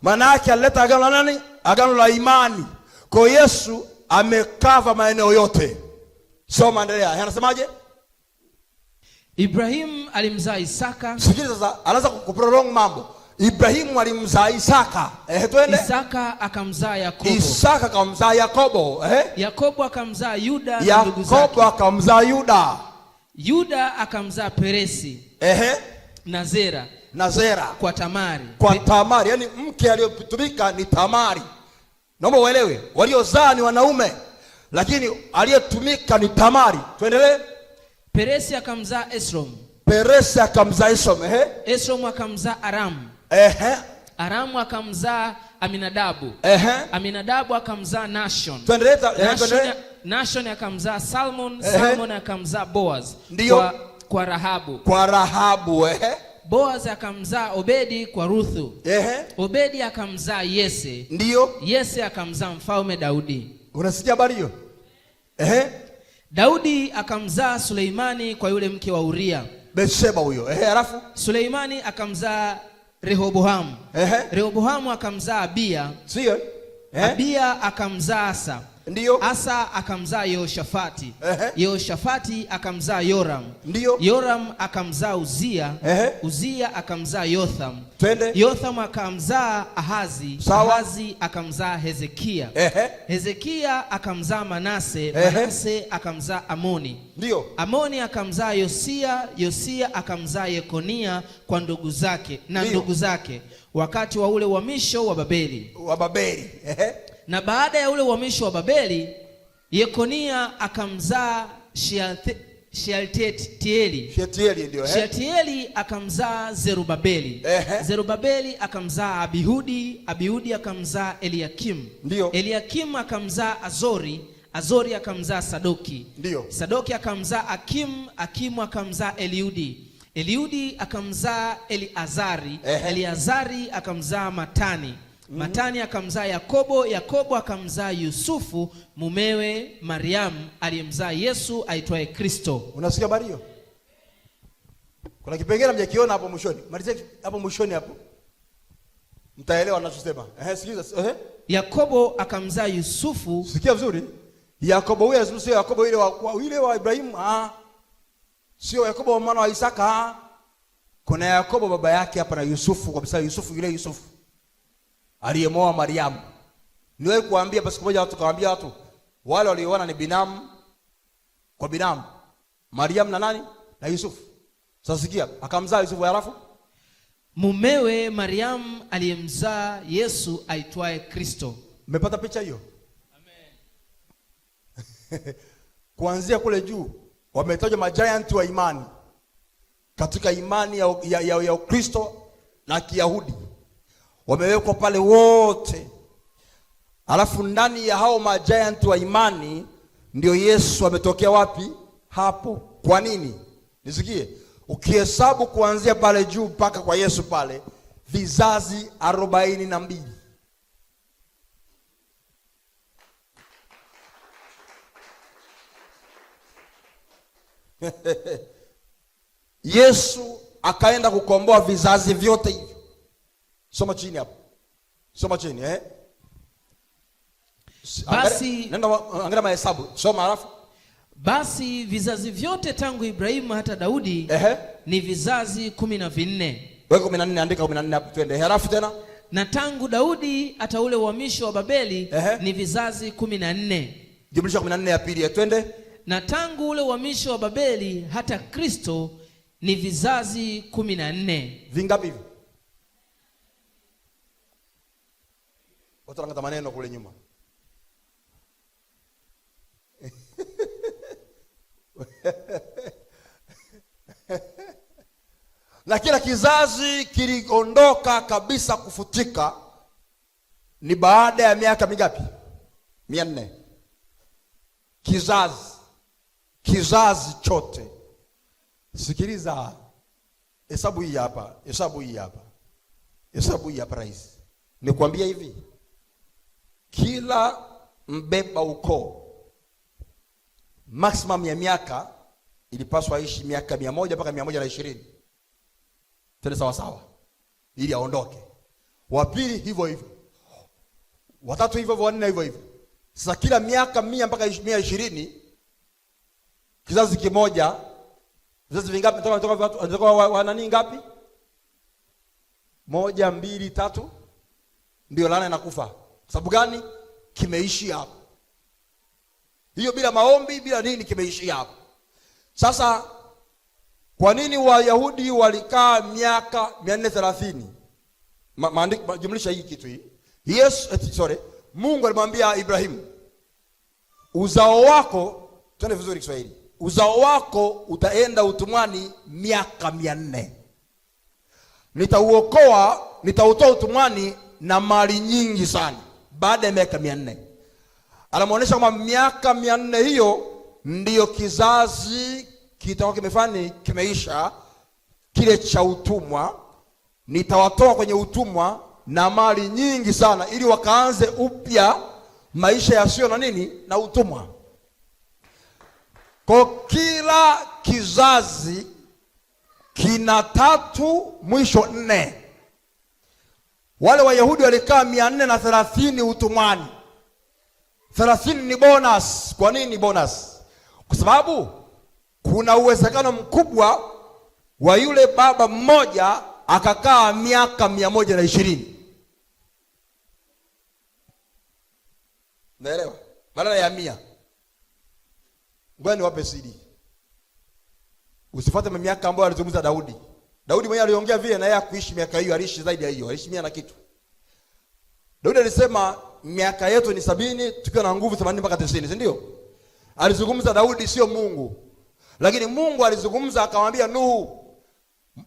Maana yake alileta agano la nani? Agano la imani. Kwa Yesu amekava maeneo yote. Soma, endelea. Anasemaje? Ibrahimu alimzaa Isaka. Sikiliza sasa, anaanza kuprolong mambo. Ibrahimu alimzaa Isaka. Twende. Isaka akamzaa Yakobo. Isaka akamzaa Yakobo. Yakobo akamzaa Yuda na ndugu zake. Yakobo akamzaa Yuda. Yuda akamzaa Peresi. Na Zera. Na Zera. Kwa Tamari. Kwa Tamari, yaani mke aliyotumika ni Tamari. Naomba uelewe, waliozaa ni wanaume, lakini aliyetumika ni Tamari. Tuendelee. Peresi akamzaa Esrom. Peresi akamzaa Esrom. Esrom akamzaa Aram. Aramu akamzaa Aminadabu. Aminadabu akamzaa Nashon. Tuendelee, tuendelee. Nashon akamzaa Salmon. Salmon akamzaa Boaz. Ndio. Kwa Rahabu. Kwa Rahabu. Boaz akamzaa Obedi kwa Ruthu. Obedi akamzaa Yese. Ndio. Yese akamzaa mfalme Daudi. Unasikia habari hiyo? Daudi akamzaa Suleimani kwa yule mke wa Uria. Bathsheba huyo. Alafu Suleimani akamzaa Rehoboamu. Rehoboamu akamzaa Abia. Sio? Abia akamzaa Asa. Ndio. Asa akamzaa Yehoshafati. Yehoshafati akamzaa Yoram. Ndio. Yoram akamzaa Uzia. Uzia akamzaa Yotham. Twende. Yotham akamzaa Ahazi. Sawa. Ahazi akamzaa Hezekia. Hezekia akamzaa Manase. Manase akamzaa Amoni. Ndio. Amoni akamzaa Yosia. Yosia akamzaa Yekonia kwa ndugu zake na Ndio. ndugu zake wakati wa ule uhamisho wa Babeli. Wa Babeli. Na baada ya ule uhamisho wa Babeli, Yekonia akamzaa Shealtieli. Shealtieli ndio. Shealtieli akamzaa Zerubabeli. Zerubabeli akamzaa Abihudi, Abihudi akamzaa Eliakim. Ndio. Eliakim akamzaa Azori, Azori akamzaa Sadoki. Ndio. Sadoki akamzaa Akim, Akimu akamzaa Eliudi. Eliudi akamzaa Eliazari. Eliazari akamzaa Matani. Matani akamzaa Yakobo, Yakobo akamzaa Yusufu mumewe Mariamu aliyemzaa Yesu aitwaye Kristo. Unasikia habari hiyo? Kuna kipengele mjakiona hapo mwishoni. Malizia hapo mwishoni hapo. Mtaelewa ninachosema. Sikiliza. Yakobo akamzaa Yusufu. Sikia vizuri. Yakobo huyo sio Yakobo ile wa Ibrahimu, Sio Yakobo mwana wa Isaka. Kuna Yakobo baba yake hapa na Yusufu kabisa, Yusufu yule Yusufu aliyemoa Mariamu. Niwahi kuambia basi moja watu kawaambia watu wale walioona ni binamu kwa binamu. Mariamu na nani? Na Yusufu. Sasa sikia, akamzaa Yusufu halafu mumewe Mariamu aliyemzaa Yesu aitwaye Kristo. Mmepata picha hiyo? Amen. Kuanzia kule juu wametajwa magiant wa imani katika imani ya Ukristo na Kiyahudi. Wamewekwa pale wote. Alafu ndani ya hao magiant wa imani ndio Yesu ametokea wapi? Hapo. Kwa nini? Nisikie. Ukihesabu kuanzia pale juu mpaka kwa Yesu pale, vizazi 42. Yesu akaenda kukomboa vizazi vyote hivyo. Soma chini hapo. Soma chini. Nenda angalia mahesabu. Soma alafu. Basi vizazi vyote tangu Ibrahimu hata Daudi ni vizazi 14. Weka 14, andika 14 hapo twende. Halafu tena Na tangu Daudi hata ule uhamisho wa Babeli ni vizazi 14. Jumlisha 14 ya pili, twende. Na tangu ule uhamisho wa Babeli hata Kristo ni vizazi 14. Vingapi hivi? Watu wanangata maneno kule nyuma. Na kila kizazi kiliondoka kabisa kufutika ni baada ya miaka mingapi? 400. Kizazi chote. Sikiliza, hesabu hii hapa, hesabu hii hapa, hesabu hii hapa rahisi. Nikwambia hivi, kila mbeba ukoo maximum ya miaka ilipaswa aishi miaka 100 mpaka 120. Tena sawa sawa, ili aondoke. Wa pili hivyo hivyo, watatu hivyo hivyo, wanne hivyo hivyo. Sasa kila miaka 100 mpaka 120 kizazi kimoja, vizazi vingapi? Toka wa nani ngapi? 1, 2, 3, ndio laana inakufa. Sababu gani? Kimeishi hapo. Hiyo bila maombi, bila nini, kimeishi hapo. Sasa kwa nini Wayahudi walikaa miaka 430? Maandiko jumlisha hii kitu hii. Mungu alimwambia Ibrahimu, uzao wako, twende vizuri Kiswahili, uzao wako utaenda utumwani miaka 400. Nitauokoa, nitautoa utumwani na mali nyingi sana baada ya miaka 400. Anamuonesha kwamba miaka 400 hiyo ndiyo kizazi kitakuwa kimefanya kimeisha kile cha utumwa. Nitawatoa kwenye utumwa na mali nyingi sana ili wakaanze upya maisha yasiyo na nini, na utumwa. Kwa kila kizazi kina 3 mwisho 4. Wale Wayahudi walikaa 430 utumwani. 30 ni bonus. Kwa nini bonus? Kwa sababu kuna uwezekano mkubwa wa yule baba mmoja akakaa miaka 120. Naelewa? Badala ya 100. Ngoja niwape siri. Usifuate miaka ambayo alizungumza Daudi. Daudi mwenyewe aliongea vile na yeye hakuishi miaka hiyo, aliishi zaidi ya hiyo, aliishi 100 na kitu. Daudi alisema miaka yetu ni 70 tukiwa na nguvu 80 mpaka 90, si ndio? Alizungumza Daudi, sio Mungu. Lakini Mungu alizungumza akamwambia Nuhu,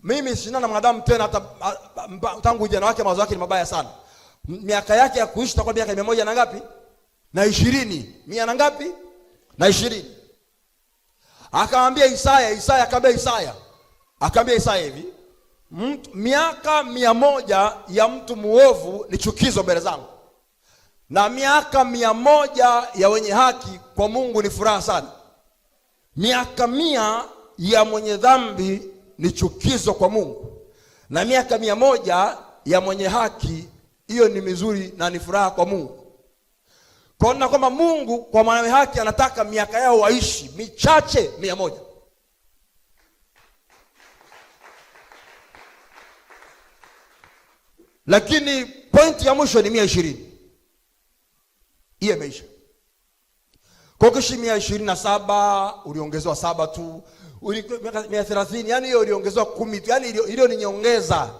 mimi sina na mwanadamu tena hata tangu ujana wake mawazo yake ni mabaya sana. Miaka yake ya kuishi itakuwa miaka 100 na ngapi? Na 20. 100 na ngapi? Na 20. Akamwambia Isaya, Isaya akamwambia Isaya. Akamwambia Isaya hivi, miaka 100 ya mtu muovu ni chukizo mbele zangu, na miaka 100 ya wenye haki kwa Mungu ni furaha sana. Miaka 100 ya mwenye dhambi ni chukizo kwa Mungu, na miaka 100 ya mwenye haki hiyo ni mizuri na ni furaha kwa Mungu. Kwa hiyo kwamba Mungu kwa mwenye haki anataka miaka yao waishi michache 100. Lakini pointi ya mwisho ni 120. Hiyo imeisha. Kwa kishi 127 uliongezewa 7 tu, 130, yani hiyo uliongezewa 10 tu, yani hiyo ni nyongeza.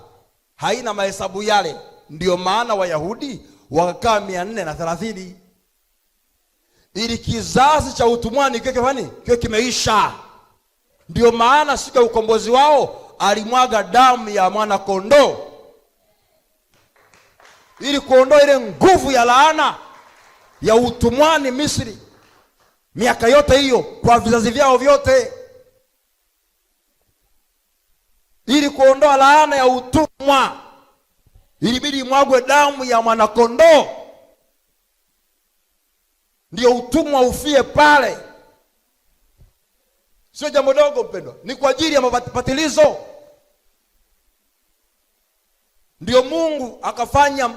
Haina mahesabu yale. Ndio maana Wayahudi wakakaa 430 ili kizazi cha utumwani kiwe kifani, kiwe kimeisha. Ndio maana siku ya ukombozi wao alimwaga damu ya mwana kondoo ili kuondoa ile nguvu ya laana ya utumwani Misri miaka yote hiyo kwa vizazi vyao vyote, ili kuondoa laana ya utumwa ilibidi imwagwe damu ya mwana kondoo, ndio utumwa ufie pale. Sio jambo dogo mpendwa, ni kwa ajili ya mapatilizo. Ndio Mungu akafanya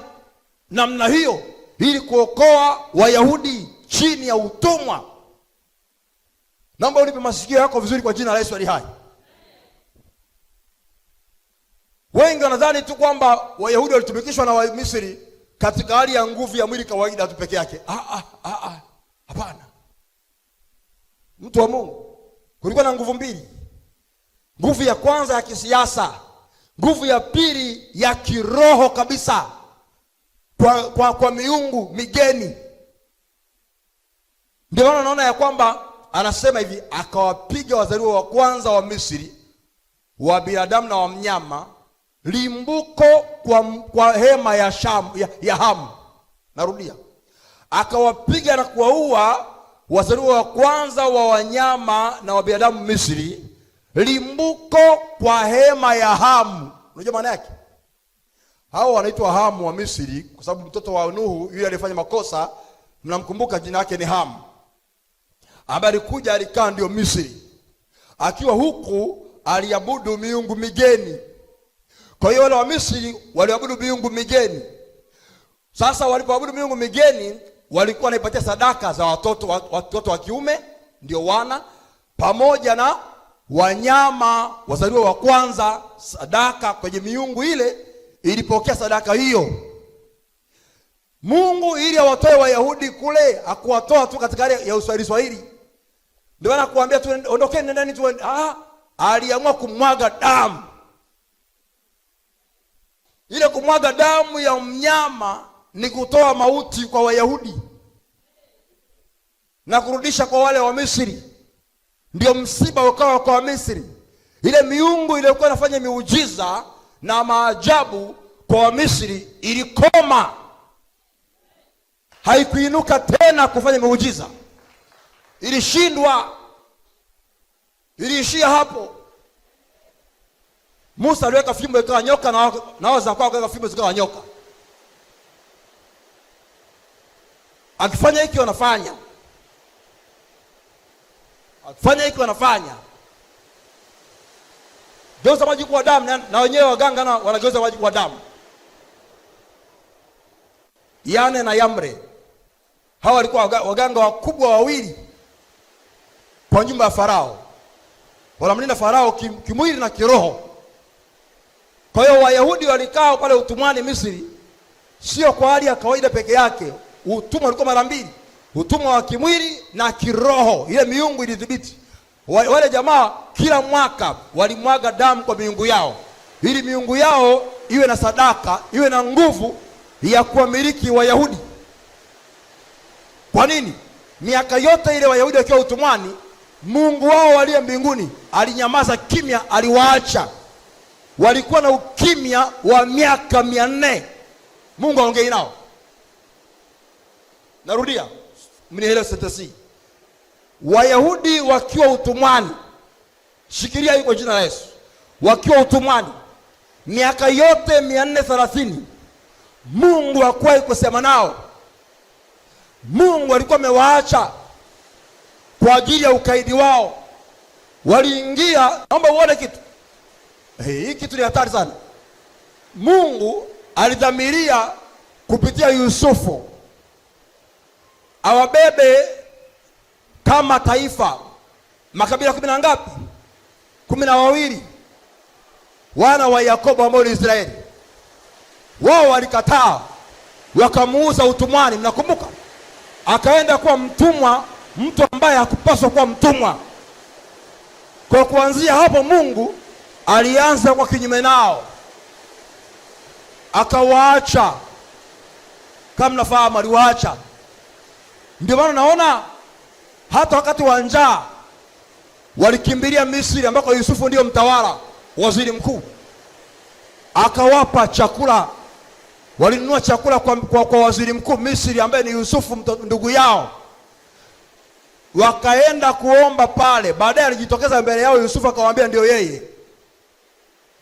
namna hiyo ili kuokoa Wayahudi chini ya utumwa. Naomba unipe masikio yako vizuri kwa jina la Yesu ali hai. Wengi wanadhani tu kwamba Wayahudi walitumikishwa na Wamisri katika hali ya nguvu ya mwili kawaida tu peke yake. Hapana. Mtu wa Mungu, kulikuwa na nguvu mbili. Nguvu ya kwanza ya kisiasa, nguvu ya pili ya kiroho kabisa. kwa miungu migeni. Ndio maana unaona ya kwamba anasema hivi, akawapiga wazaliwa wa kwanza wa Misri, wa binadamu na wa mnyama, limbuko kwa hema ya Sham, ya Hamu. Narudia, akawapiga na kuwaua wazaliwa wa kwanza wa wanyama na wa binadamu Misri, limbuko kwa hema ya Hamu. Unajua maana yake? Hao wanaitwa Hamu wa Misri kwa sababu mtoto wa Nuhu yule aliyefanya makosa, mnamkumbuka, jina lake ni Hamu, ambaye alikuja alikaa ndio Misri. Akiwa huku aliabudu miungu migeni. Kwa hiyo wale wa Misri waliabudu miungu migeni. Sasa walipoabudu miungu migeni, walikuwa wanaipatia sadaka za watoto wa kiume, ndio wana, pamoja na wanyama wazaliwa wa kwanza, sadaka kwenye miungu ile ilipokea sadaka hiyo. Mungu ili awatoe Wayahudi kule, hakuwatoa tu katika hali ya uswahili swahili. Ndio maana kuambia tu ondokeni, nendeni tu. Aliamua kumwaga damu. Ile kumwaga damu ya mnyama ni kutoa mauti kwa Wayahudi na kurudisha kwa wale wa Misri. Ndio msiba ukawa kwa Misri. Ile miungu iliyokuwa inafanya miujiza na maajabu kwa Wamisri ilikoma, haikuinuka tena kufanya miujiza, ilishindwa, iliishia hapo. Musa aliweka fimbo ikawa nyoka, na wao kwao wakaweka fimbo zikawa nyoka. Akifanya hiki wanafanya, akifanya hiki wanafanya. Geuza maji kuwa damu, na wenyewe waganga na wanageuza maji kuwa damu. Yane na Yambre hawa walikuwa waganga wakubwa wawili kwa nyumba ya Farao, wanamlinda Farao kimwili na kiroho. Kwa hiyo Wayahudi walikaa pale utumwani Misri, sio kwa hali ya kawaida peke yake. Utumwa ulikuwa mara mbili, utumwa wa kimwili na kiroho. Ile miungu ilidhibiti wale jamaa. Kila mwaka walimwaga damu kwa miungu yao, ili miungu yao iwe na sadaka, iwe na nguvu ya kuwamiliki Wayahudi. Kwa nini? Miaka yote ile Wayahudi wakiwa utumwani, Mungu wao aliye mbinguni alinyamaza kimya, aliwaacha. Walikuwa na ukimya wa miaka 400, Mungu aongei nao. Narudia, mnielewe sentensi. Wayahudi wakiwa utumwani, shikilia hii kwa jina la Yesu, wakiwa utumwani miaka yote 430, Mungu hakuwahi kusema nao. Mungu alikuwa amewaacha kwa ajili ya ukaidi wao. Waliingia, naomba uone kitu hii, kitu ni hatari sana. Mungu alidhamiria kupitia Yusufu awabebe kama taifa, makabila 10 na ngapi? 12, wana wa Yakobo ambao ni Israeli. Wao walikataa, wakamuuza utumwani. Mnakumbuka? Akaenda kuwa mtumwa, mtu ambaye hakupaswa kuwa mtumwa. Kwa kuanzia hapo, Mungu alianza kwa kinyume nao, akawaacha. Kama mnafahamu, aliwaacha. Ndio maana naona hata wakati wa njaa walikimbilia Misri, ambako Yusufu ndiyo mtawala, waziri mkuu, akawapa chakula. Walinunua chakula kwa waziri mkuu Misri ambaye ni Yusufu ndugu yao, wakaenda kuomba pale. Baadaye alijitokeza mbele yao Yusufu akawaambia ndio yeye.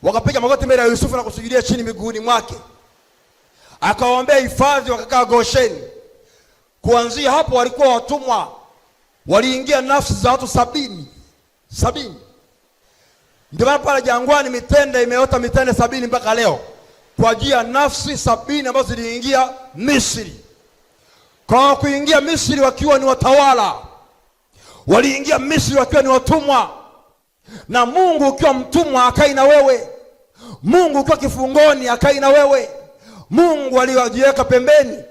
Wakapiga magoti mbele ya Yusufu na kusujudia chini miguuni mwake, akawaombea hifadhi, wakakaa Gosheni. Kuanzia hapo walikuwa watumwa, waliingia nafsi za watu 70. Ndio maana pale jangwani mitende imeota mitende 70 mpaka leo, kwa ajili ya nafsi 70 ambazo ziliingia Misri. Kwa kuingia Misri wakiwa ni watawala, waliingia Misri wakiwa ni watumwa. Na Mungu ukiwa mtumwa akai na wewe, Mungu ukiwa kifungoni akai na wewe. Mungu aliwajiweka pembeni.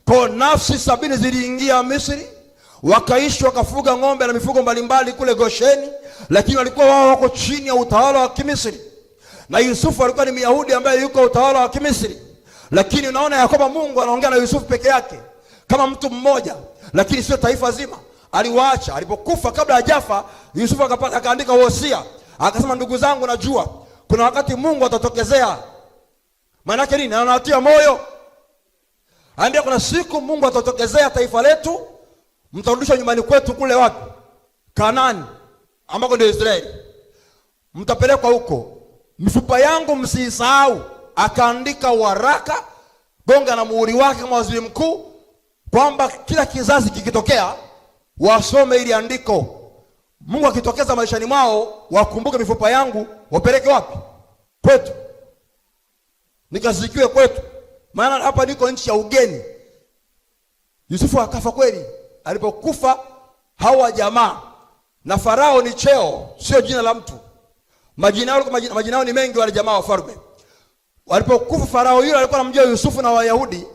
Kwa nafsi 70 ziliingia Misri, wakaishi wakafuga ng'ombe na mifugo mbalimbali kule Gosheni, lakini walikuwa wao wako chini ya utawala wa Kimisri. Na Yusufu alikuwa ni Myahudi ambaye yuko utawala wa Kimisri, Lakini unaona ya kwamba Mungu anaongea na Yusufu peke yake kama mtu mmoja, lakini sio taifa zima. Aliwaacha. Alipokufa, kabla hajafa, Yusufu akaandika wosia, akasema, ndugu zangu, najua kuna wakati Mungu atatokezea. Maana yake nini? Anawatia moyo, anambia kuna siku Mungu atatokezea taifa letu, mtarudishwa nyumbani kwetu kule wapi? Kanaani, ambako ndio Israeli, mtapelekwa huko, mifupa yangu msiisahau. Akaandika waraka, gonga na muhuri wake kama waziri mkuu, kwamba kila kizazi kikitokea wasome ili andiko. Mungu akitokeza maishani mwao wakumbuke mifupa yangu, wapeleke wapi? Kwetu, nikazikiwe kwetu, maana hapa niko nchi ya ugeni. Yusufu akafa kweli. Alipokufa hawa jamaa, na Farao ni cheo, sio jina la mtu. Majina yao majina yao ni mengi, wale jamaa wa falme. Walipokufa Farao yule alikuwa anamjua Yusufu na Wayahudi,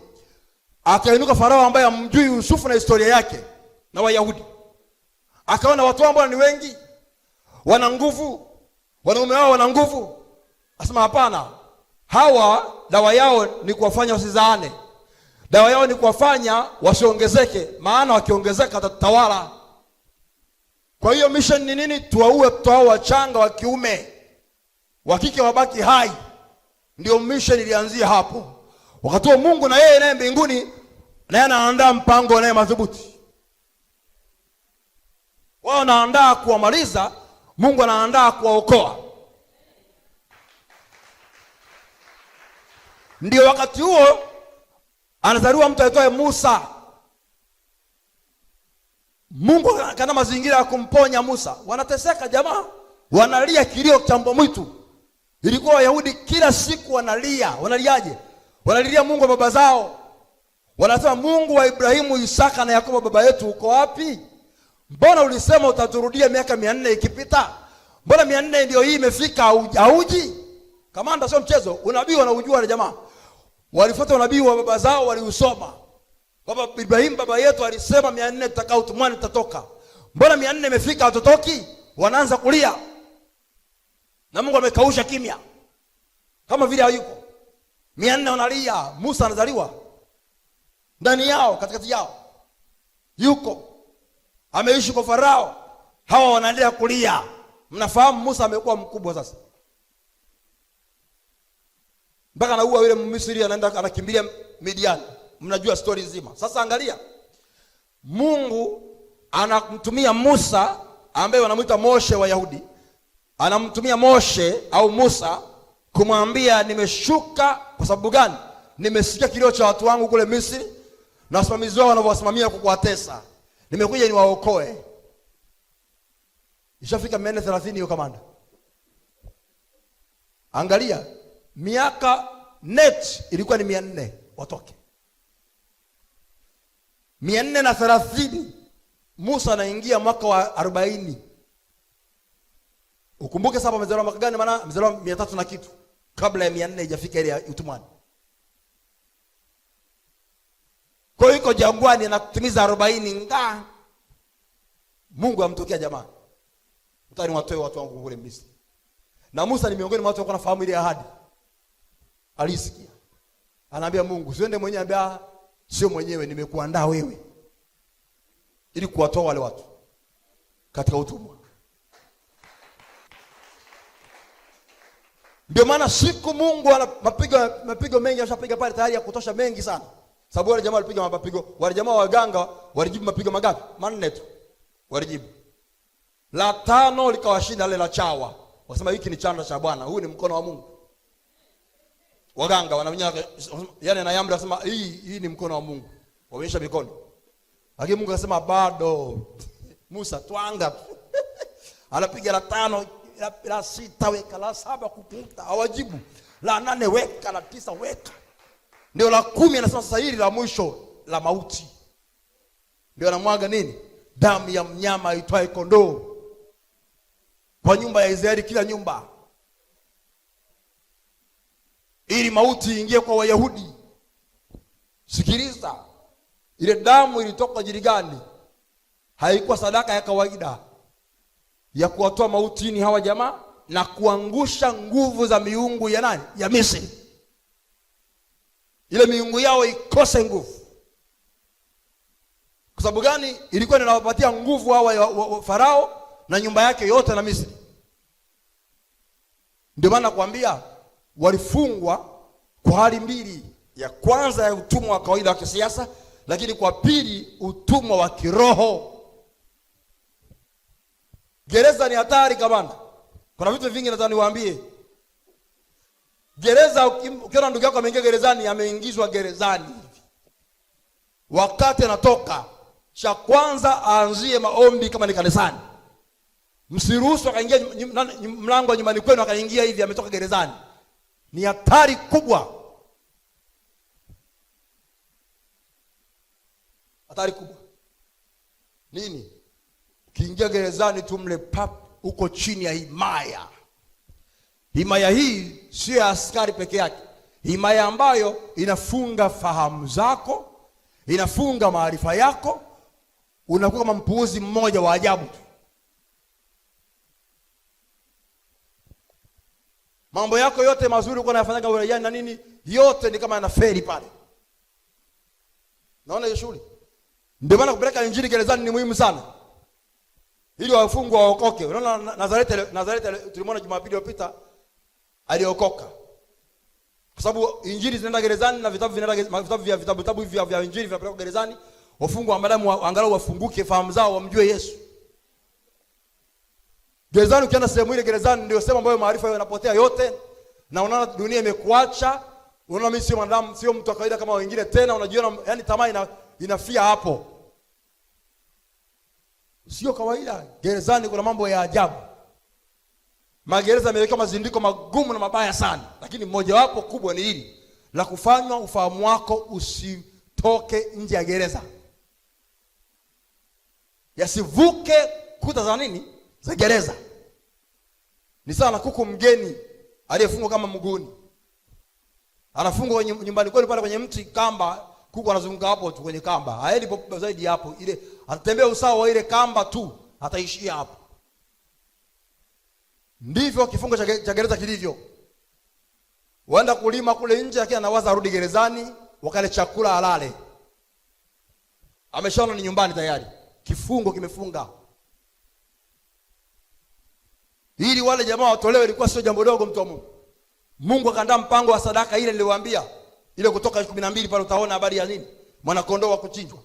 akainuka Farao ambaye amjui Yusufu na historia yake na Wayahudi, akaona watu ambao ni wengi, wana nguvu, wanaume wao wana nguvu. Asema hapana, hawa dawa yao ni kuwafanya wasizaane, dawa yao ni kuwafanya wasiongezeke, maana wakiongezeka watatawala. Kwa hiyo mission ni nini? Tuwaue watoto wachanga wa kiume, wa kike wabaki hai. Ndio mission ilianzia hapo. Wakati huo Mungu na yeye naye mbinguni naye anaandaa mpango naye madhubuti. Wao wanaandaa kuwamaliza, Mungu anaandaa kuwaokoa. Ndio wakati huo anazaliwa mtu aitwaye Musa. Mungu kana mazingira ya kumponya Musa. Wanateseka jamaa, wanalia kilio cha mbwa mwitu. Ilikuwa Wayahudi kila siku wanalia. Wanaliaje? Wanalilia Mungu wa baba zao. Wanasema, Mungu wa Ibrahimu, Isaka na Yakobo baba yetu uko wapi? Mbona ulisema utaturudia miaka 400 ikipita? Mbona 400 ndio hii imefika, hauji? Kamanda, sio mchezo. Unabii wanaujua wale jamaa. Walifuata unabii wa baba zao, waliusoma. Baba Ibrahim baba yetu alisema 400 tutakaa utumwani tutatoka. Mbona 400 imefika hatutoki? Wanaanza kulia. Na Mungu amekausha kimya. Kama vile hayuko. 400 wanalia, Musa anazaliwa ndani yao, katikati yao. Yuko. Ameishi kwa Farao. Hawa wanaendelea kulia. Mnafahamu Musa amekuwa mkubwa sasa. Mpaka anaua yule Mmisri, anaenda anakimbilia Midian. Mnajua story nzima. Sasa angalia, Mungu anamtumia Musa ambaye wanamuita Moshe wa Yahudi, anamtumia Moshe au Musa kumwambia nimeshuka kwa sababu gani? Nimesikia kilio cha watu wangu kule Misri na wasimamizi wao wanavyowasimamia kwa kuwatesa, nimekuja niwaokoe. Ishafika 430 hiyo kamanda. Angalia miaka net ilikuwa ni 400 watoke. 430 Musa anaingia mwaka wa 40. Ukumbuke sasa amezaliwa mwaka gani? Maana amezaliwa 300 na kitu kabla ya 400 haijafika ile ya utumwani. Kwa hiyo yuko jangwani anatimiza 40 nga. Mungu amtokea jamaa. Mtani watoe watu wangu kule Misri. Na Musa ni miongoni mwa watu walikuwa wanafahamu ile ahadi. Alisikia. Anaambia Mungu, siende mwenyewe, anambia sio mwenyewe, nimekuandaa wewe ili kuwatoa wale watu katika utumwa. Ndio maana siku Mungu ana mapigo mengi ashapiga pale tayari ya kutosha mengi sana. Sababu wale jamaa walipiga mapigo, wale jamaa waganga walijibu mapigo mangapi? 4 tu. Walijibu. La 5 likawashinda lile la chawa. Wasema hiki ni chanda cha Bwana, huu ni mkono wa Mungu. Waganga wanamenya, yani na yamri wasema hii ni mkono wa Mungu. Waonyesha mikono. Lakini Mungu akasema bado. Musa twanga. Anapiga la 5, la 6 weka, la 7 kuputa, hawajibu. La 8 weka, la 9 weka. Ndio la 10 anasema sasa hili la mwisho la mauti. Ndio anamwaga nini? Damu ya mnyama aitwaye kondoo. Kwa nyumba ya Israeli, kila nyumba. Ili mauti iingie kwa Wayahudi. Sikiliza. Ile damu ilitoka ajili gani? Haikuwa sadaka ya kawaida ya kuwatoa mautini hawa jamaa na kuangusha nguvu za miungu ya nani? Ya Misri. Ile miungu yao ikose nguvu. Kwa sababu gani? Ilikuwa inawapatia nguvu hawa wa Farao na nyumba yake yote na Misri. Ndio maana nakwambia walifungwa kwa hali mbili, ya kwanza ya utumwa wa kawaida wa kisiasa, lakini kwa pili utumwa wa kiroho. Gereza ni hatari kamanda. Kuna vitu vingi nataka niwaambie. Gereza, ukiona ndugu yako ameingia gerezani, ameingizwa gerezani hivi, wakati anatoka, cha kwanza aanzie maombi kama ni kanisani. Msiruhusu akaingia mlango wa nyumbani kwenu akaingia hivi ametoka gerezani. Ni hatari kubwa, hatari kubwa. Nini? Ukiingia gerezani tu mle pap, uko chini ya himaya. Himaya hii sio ya askari peke yake, himaya ambayo inafunga fahamu zako, inafunga maarifa yako, unakuwa kama mpuuzi mmoja wa ajabu tu. Mambo yako yote mazuri ulikuwa unayafanyaga uraiani na nini, yote ni kama yanafeli pale. Naona hiyo shughuli. Ndio maana kupeleka injili gerezani ni muhimu sana, ili wafungwa waokoke. Unaona Nazareti tulimwona Jumapili iliyopita aliokoka, kwa sababu injili zinaenda gerezani na vitabu vinaenda, vitabu vya vitabu vitabu hivi vya injili vinapelekwa gerezani, wafungwa ambao angalau wafunguke fahamu zao wamjue Yesu. Gerezani ukienda sehemu ile gerezani ndio sehemu ambayo maarifa yanapotea yote, na unaona dunia imekuacha, unaona mimi sio mwanadamu, sio mtu wa kawaida kama wengine tena, unajiona yani tamaa inafia hapo. Sio kawaida. Gerezani kuna mambo ya ajabu. Magereza yamewekewa mazindiko magumu na mabaya sana, lakini mmojawapo kubwa ni hili la kufanywa ufahamu wako usitoke nje ya gereza, yasivuke kuta za nini, za gereza. Ni sawa na kuku mgeni aliyefungwa kama mguuni, anafungwa nyumbani kwenu pale kwenye mti kamba, kuku anazunguka hapo tu kwenye kamba, haendi zaidi hapo, ile atatembea usawa wa ile kamba tu, ataishia hapo. Ndivyo kifungo cha gereza kilivyo. Waenda kulima kule nje, lakini anawaza arudi gerezani wakale chakula alale. Ameshaona ni nyumbani tayari, kifungo kimefunga. Ili wale jamaa watolewe ilikuwa sio jambo dogo, mtu wa Mungu. Mungu akaandaa mpango wa sadaka ile niliwaambia, ile Kutoka 12 pale utaona habari ya nini, mwana kondoo wa kuchinjwa.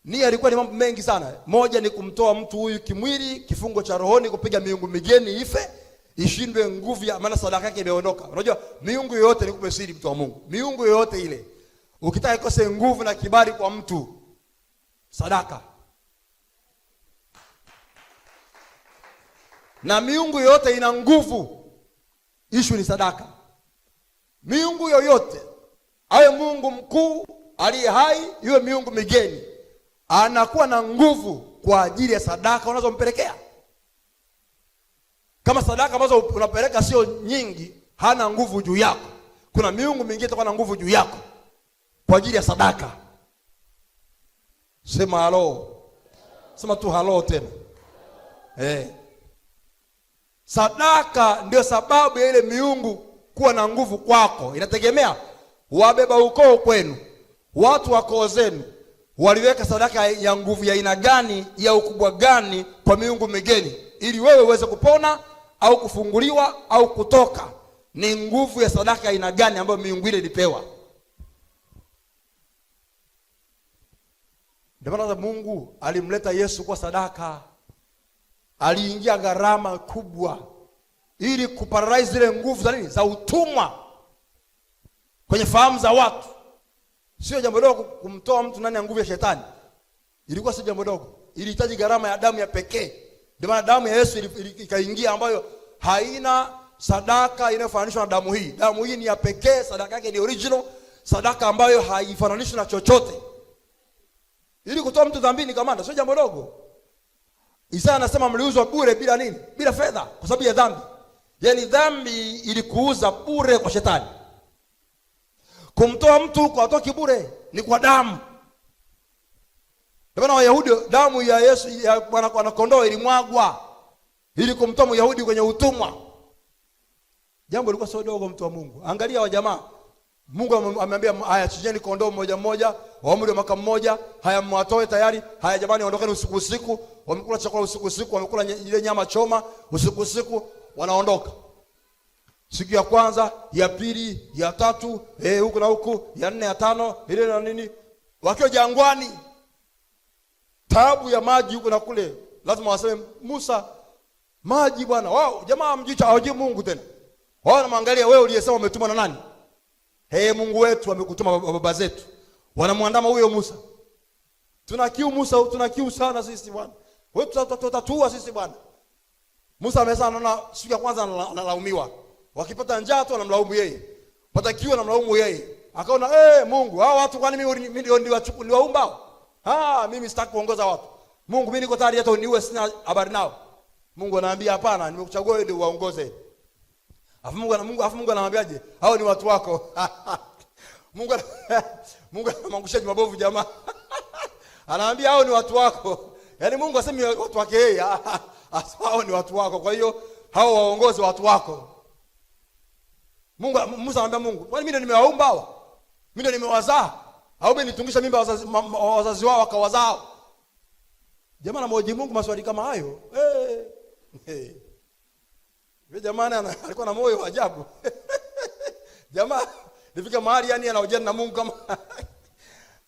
Nia ilikuwa ni mambo mengi sana. Moja ni kumtoa mtu huyu kimwili, kifungo cha rohoni, kupiga miungu migeni ife, ishindwe nguvu ya maana sadaka yake imeondoka. Unajua miungu yoyote, nikupe siri mtu wa Mungu, miungu yoyote ile ukitaka ikose nguvu na kibali kwa mtu, sadaka. Na miungu yoyote ina nguvu, ishu ni sadaka. Miungu yoyote, awe Mungu mkuu aliye hai, iwe miungu migeni, anakuwa na nguvu kwa ajili ya sadaka unazompelekea. Kama sadaka ambazo unapeleka sio nyingi, hana nguvu juu yako. Kuna miungu mingine itakuwa na nguvu juu yako kwa ajili ya sadaka. Sema halo, sema tu halo tena. Sadaka ndio sababu ya ile miungu kuwa na nguvu kwako. Inategemea wabeba ukoo kwenu, watu wa koo zenu waliweka sadaka ya nguvu ya aina gani, ya ukubwa gani kwa miungu migeni, ili wewe uweze kupona au kufunguliwa au kutoka. Ni nguvu ya sadaka ya aina gani ambayo miungu ile ilipewa? Ndio maana Mungu alimleta Yesu kwa sadaka. Aliingia gharama kubwa ili kuparalyze zile nguvu za nini, za utumwa kwenye fahamu za watu. Sio jambo dogo kumtoa mtu ndani ya nguvu ya shetani, ilikuwa sio jambo dogo, ilihitaji gharama ya damu ya pekee. Ndio maana damu ya Yesu ikaingia, ambayo haina sadaka inayofananishwa na damu hii. Damu hii ni ya pekee, sadaka yake ni original, sadaka ambayo haifananishwi na chochote. Ili kutoa mtu dhambini, kamanda, sio jambo dogo. Isaya anasema mliuzwa bure bila nini? Bila fedha, kwa sababu ya dhambi. Yaani dhambi ilikuuza bure kwa shetani. Kumtoa mtu huko atoki bure, ni kwa damu. Ndio maana Wayahudi damu ya Yesu ya mwana kondoo ilimwagwa ili kumtoa Myahudi kwenye utumwa. Jambo lilikuwa sio dogo, mtu wa Mungu. Angalia wa jamaa Mungu ameambia haya, chinjeni kondoo mmoja mmoja wa umri wa mwaka mmoja, haya mwatoe tayari, haya jamani, ondokeni usiku usiku. Wamekula chakula usiku usiku, wamekula ile nyama choma usiku usiku, wanaondoka. Siku ya kwanza, ya pili, ya tatu, huku na huku, ya nne, ya tano, ile na nini, wakiwa jangwani, taabu ya maji huku na kule, lazima waseme Musa, maji bwana. Wao jamaa mjicha hawajui Mungu tena, wao wanamwangalia wewe uliyesema umetumwa na nani? Hey, Mungu wetu amekutuma baba zetu. Wanamwandama huyo Musa. Tuna kiu Musa, tuna kiu sana sisi bwana. Wewe tutatua sisi bwana. Musa amesema, anaona siku ya kwanza analaumiwa. Wakipata njaa tu anamlaumu yeye. Pata kiu anamlaumu yeye. Akaona Mungu, hao watu kwani mimi ndio niliwaumba? Ah, mimi sitaki kuongoza watu. Mungu, mimi niko tayari hata uniue, sina habari nao. Mungu anaambia hapana, nimekuchagua wewe ndio uwaongoze. Afu Mungu anamwambiaje? Hao ni watu wako. Mungu Mungu anamwangusha mabovu jamaa. Anaambia hao ni watu wako. Yaani Mungu asemi watu wake yeye. Hao ni watu wako. Kwa hiyo hao waongoze watu wako. Mungu Musa anamwambia Mungu, kwani mimi ndio nimewaumba hawa? Mimi ndio nimewazaa? Au mimi nitungisha mimba wazazi wao wakawazaa? Jamaa anamhoji Mungu maswali kama hayo. Hey. Yule jamani alikuwa na moyo wa ajabu. Jamaa nifika mahali yani anahojiana na Mungu kama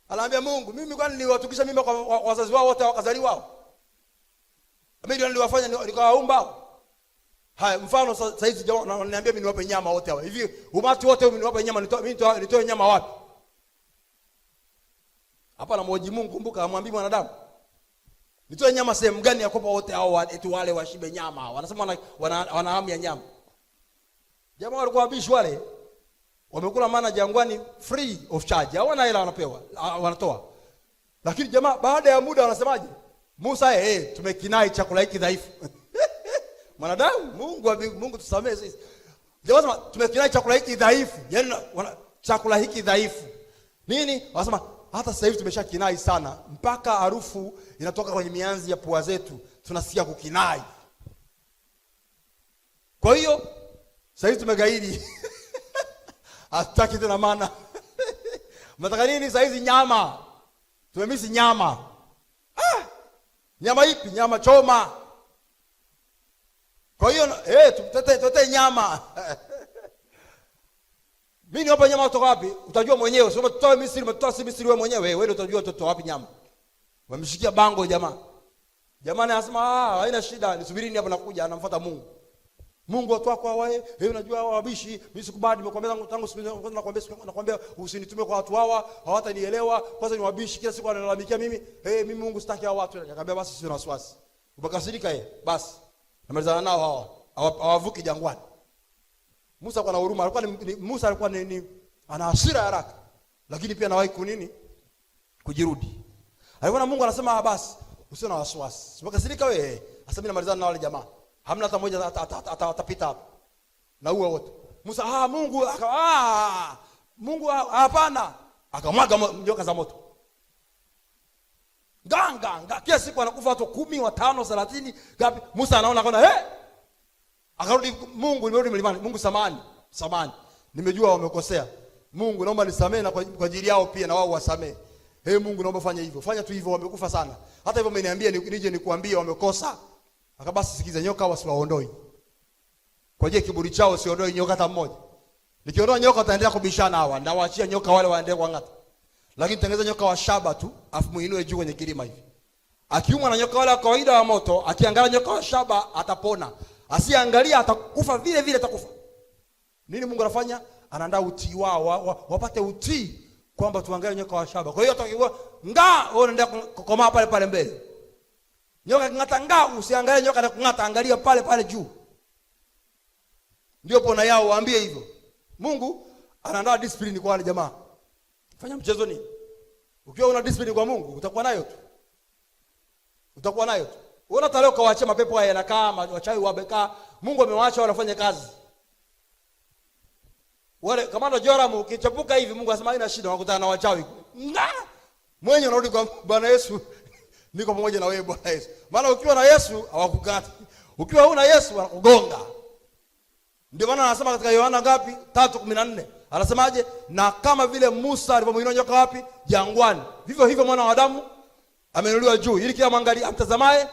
anaambia Mungu, mimi kwani niliwatukisha mimba kwa wazazi wao wote wakazaliwa wao? Mimi ndio niliwafanya nikawaumba. Haya, mfano sasa hizi jamaa wananiambia mimi niwape nyama wote hawa. Hivi umati wote mimi niwape nyama, mimi nitoe nyama wapi? Hapa anamhoji Mungu, kumbuka amwambii mwanadamu. Nitoe nyama sehemu gani ya kupa wote hao eti wale washibe nyama? Wanasema wana hamu ya nyama. Jamaa walikuwa wabishi wale. Wamekula mana jangwani free of charge. Hawana hela wanapewa, wanatoa. Lakini jamaa baada ya muda wanasemaje? Musa, tumekinai chakula hiki dhaifu. Mwanadamu, Mungu tusamee sisi. Jamaa wanasema tumekinai chakula hiki dhaifu. Yaani chakula hiki dhaifu. Nini? Wanasema hata sasa hivi tumeshakinai sana mpaka harufu inatoka kwenye mianzi ya pua zetu, tunasikia kukinai. Kwa hiyo sasa hivi tumegaidi. Hatutaki tena mana. Mnataka nini sasa hizi? Nyama. Tumemisi nyama. Ah! Nyama ipi? Nyama choma. Kwa hiyo tutete nyama. Mimi niwapa nyama kutoka wapi? Utajua mwenyewe. Sio tutoe Misri, umetoa si Misri wewe mwenyewe. Wewe ndio utajua tutoa wapi nyama. Wameshikia bango jamaa. Jamaa anasema haina shida, nisubirini hapa nakuja, anamfuata Mungu. Mungu watu wako hawa, unajua hawa wabishi, mimi sikubali, nimekuambia tangu siku kwanza nakwambia usinitume kwa watu hawa, hawatanielewa, kwanza ni wabishi, kila siku wanalalamikia mimi. Mimi Mungu sitaki hawa watu. Nikamwambia basi sio na wasiwasi. Ukakasirika yeye, basi. Namalizana nao hawa. Hawavuki jangwani. Musa alikuwa na huruma, alikuwa Musa alikuwa ni ana hasira haraka, lakini pia anawahi kunini? Kujirudi. Alikuwa na Mungu anasema basi usio na wasiwasi. Ukakasirika wewe, sasa mimi namalizana na wale jamaa. Hamna hata mmoja atapita hapo. Na uwe wote. Musa, Mungu Mungu hapana. Akamwaga nyoka za moto. Nga kila siku anakufa watu 10, 5, 30, ngapi? Musa anaona akaona, Akarudi Mungu, nimerudi mlimani. Mungu samahani, samahani. Nimejua wamekosea. Mungu naomba nisamee na kwa ajili yao pia na wao wasamee. Mungu naomba fanya hivyo. Fanya tu hivyo, wamekufa sana. Hata hivyo umeniambia nije nikuambie wamekosa. Akabasi sikiza, nyoka wasiwaondoi. Kwa je kiburi chao siondoi nyoka hata mmoja. Nikiondoa nyoka wataendelea kubishana hawa. Ndawaachia nyoka wale waendelee kuangata. Lakini tengeneza nyoka wa shaba tu, afu muinue juu kwenye kilima hivi. Akiumwa na nyoka wale wa kawaida wa moto, akiangalia nyoka wa shaba atapona. Asiangalia atakufa vile vile atakufa. Nini Mungu anafanya? Anaandaa utii wao, wapate utii kwamba tuangalie nyoka wa shaba. Kwa hiyo atakiwa nga wewe unaendelea kukomaa pale pale mbele. Nyoka king'ata nga, usiangalie nyoka anakung'ata, angalia pale pale juu. Ndio pona yao, waambie hivyo. Mungu anaandaa discipline kwa wale jamaa. Fanya mchezo nini? Ukiwa una discipline kwa Mungu, utakuwa nayo tu. Utakuwa nayo tu. Unaona hata leo kawaachia mapepo haya yanakaa, wachawi wamekaa. Mungu amewaacha wanafanya kazi. Wale kamanda Joram ukichapuka hivi Mungu anasema haina shida, wakutana na wachawi. Nga! Mwenye unarudi kwa Bwana Yesu. Niko pamoja na wewe Bwana Yesu. Maana ukiwa na Yesu hawakukati. Ukiwa huna Yesu wanakugonga. Ndio maana anasema katika Yohana ngapi? 3:14. Anasemaje? Na kama vile Musa alivyomuinua nyoka wapi? Jangwani. Vivyo hivyo mwana wa Adamu ameinuliwa juu ili kila mwangalia amtazamaye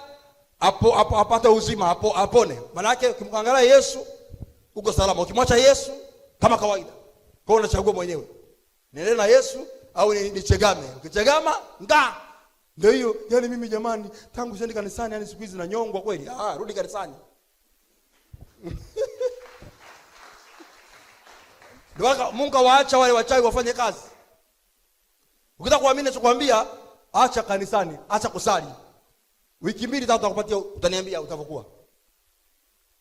apo, apo apate uzima, apo apone. Maana yake ukimwangalia Yesu uko salama. Ukimwacha Yesu kama kawaida. Kwa hiyo unachagua mwenyewe. Niendelee na Yesu au nichegame. Ukichegama nga ndio hiyo. Yaani mimi jamani, tangu siendi kanisani yani siku hizi nanyongwa kweli. Ah, rudi kanisani. Ndio Mungu awaacha wale wachawi wafanye kazi. Ukitaka kuamini nachokwambia, acha kanisani, acha kusali. Wiki mbili tatu nakupatia, utaniambia utavokuwa.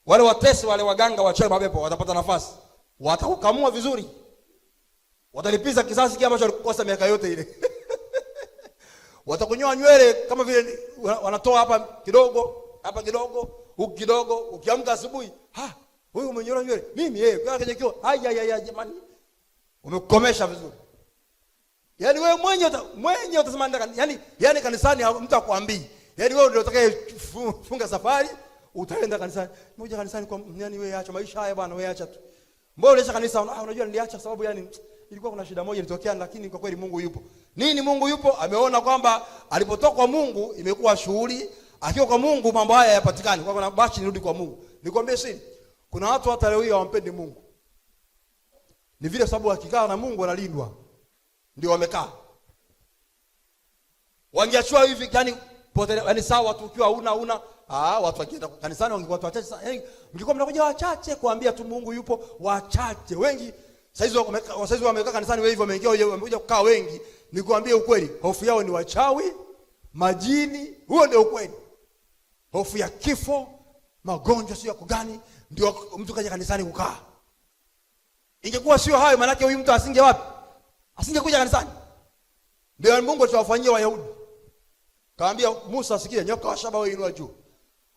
Wale watesi wale waganga wachawi mapepo watapata nafasi. Watakukamua vizuri. Watalipiza kisasi kile ambacho walikukosa miaka yote ile. Watakunyoa nywele kama vile wanatoa hapa kidogo, hapa kidogo, huku kidogo, ukiamka asubuhi, ha, huyu umenyoa nywele. Mimi yeye, kwa kwenye kio, ai ai ai jamani. Umekomesha vizuri. Yaani wewe mwenyewe utasema yaani kanisani mtu akwambii. Yaani wewe ndio utakayefunga safari, utaenda kanisani. Ngoja kanisani kwa nani wewe acha maisha haya bwana, wewe acha tu. Mbona uliacha kanisa? Ah, unajua niliacha sababu yani ilikuwa kuna shida moja ilitokea, lakini kwa kweli Mungu yupo. Nini Mungu yupo? Ameona kwamba alipotoka kwa Mungu imekuwa shughuli, akiwa kwa Mungu mambo haya hayapatikani. Kwa hiyo basi nirudi kwa Mungu. Nikwambie siri, kuna watu hata leo hii hawampendi Mungu. Ni vile sababu wakikaa na Mungu wanalindwa. Ndio wamekaa. Wangeachua hivi yani potelea, yani sawa tu ukiwa una watu wakienda kanisani wangekuwa watu wachache sana. Yaani mngekuwa mnakuja wachache kuambia tu Mungu yupo, wachache. Wengi saizi wamekaa kanisani wewe hivyo wameingia wamekuja kukaa wengi. Nikwambie ukweli, hofu yao ni wachawi, majini, huo ndio ukweli. Hofu ya kifo, magonjwa sio ya kugani, ndio mtu kaja kanisani kukaa. Ingekuwa sio hayo, maana yake huyu mtu asinge wapi? Asingekuja kanisani. Ndio Mungu alichowafanyia Wayahudi. Kaambia Musa, sikia, nyoka wa shaba wewe inua juu.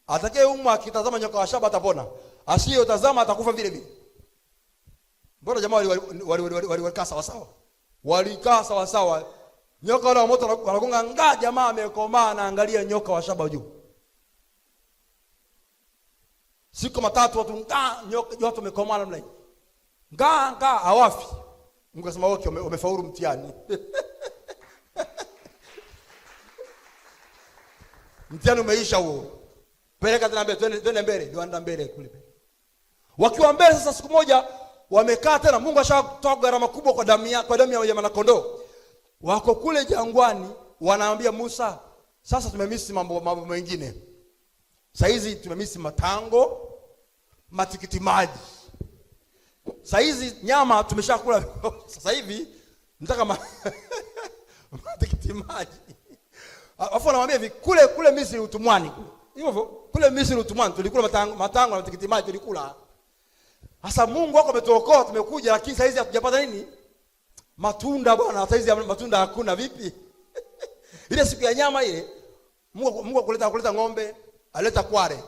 Atakayeumwa akitazama nyoka wa shaba atapona. Asiyotazama atakufa vile vile. Mbona jamaa walikaa sawa sawa? Walikaa sawa sawa. Nyoka wale wa moto wanagonga nga, jamaa amekomaa anaangalia nyoka wa shaba juu. Siku matatu watu nga, nyoka watu wamekomaa namna hii. Nga nga hawafi. Mungu akasema okay, umefaulu mtihani. Mtihani umeisha huo. Peleka tena mbele, twende mbele, ndio anda mbele kule. Wakiwa mbele sasa, siku moja wamekaa tena, Mungu ashatoa gharama kubwa kwa damu ya kwa damu ya mwana kondoo. Wako kule jangwani, wanaambia Musa, sasa tumemisi mambo mengine. Saizi tumemisi matango, matikiti maji. Saizi nyama tumeshakula. Sasa hivi nataka matikiti maji. Alafu anamwambia hivi, kule Misri utumwani kule. Hivyo kule Misri utumwani tulikula matango na matikiti maji tulikula. Sasa Mungu wako ametuokoa, tumekuja, lakini saizi hatujapata nini? Matunda bwana, saizi matunda hakuna vipi? Ile siku ya nyama ile Mungu akuleta ng'ombe, aleta kware.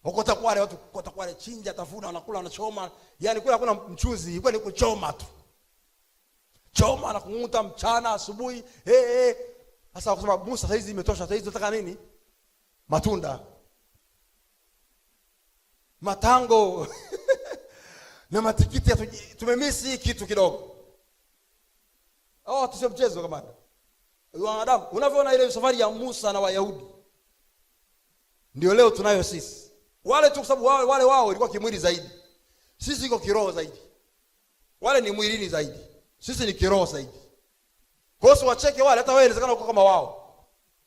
Okota kware, watu kota kware, chinja, tafuna, wanakula, wanachoma. Yaani kule hakuna mchuzi, ilikuwa ni kuchoma tu. Choma na kunguta mchana, asubuhi. Hey. Sasa wakasema Musa, saizi imetosha, saizi tunataka nini? Matunda. Matango na matikiti, tumemisi kitu kidogo. Oh, tusio mchezo kama wanadamu. Unavyoona ile safari ya Musa na Wayahudi ndio leo tunayo sisi. Wale tu kwa sababu wale wao ilikuwa kimwili zaidi. Sisi iko kiroho zaidi. Wale ni mwilini zaidi. Sisi ni kiroho zaidi. Kwa hiyo wacheke wale, hata wewe inawezekana uko kama wao.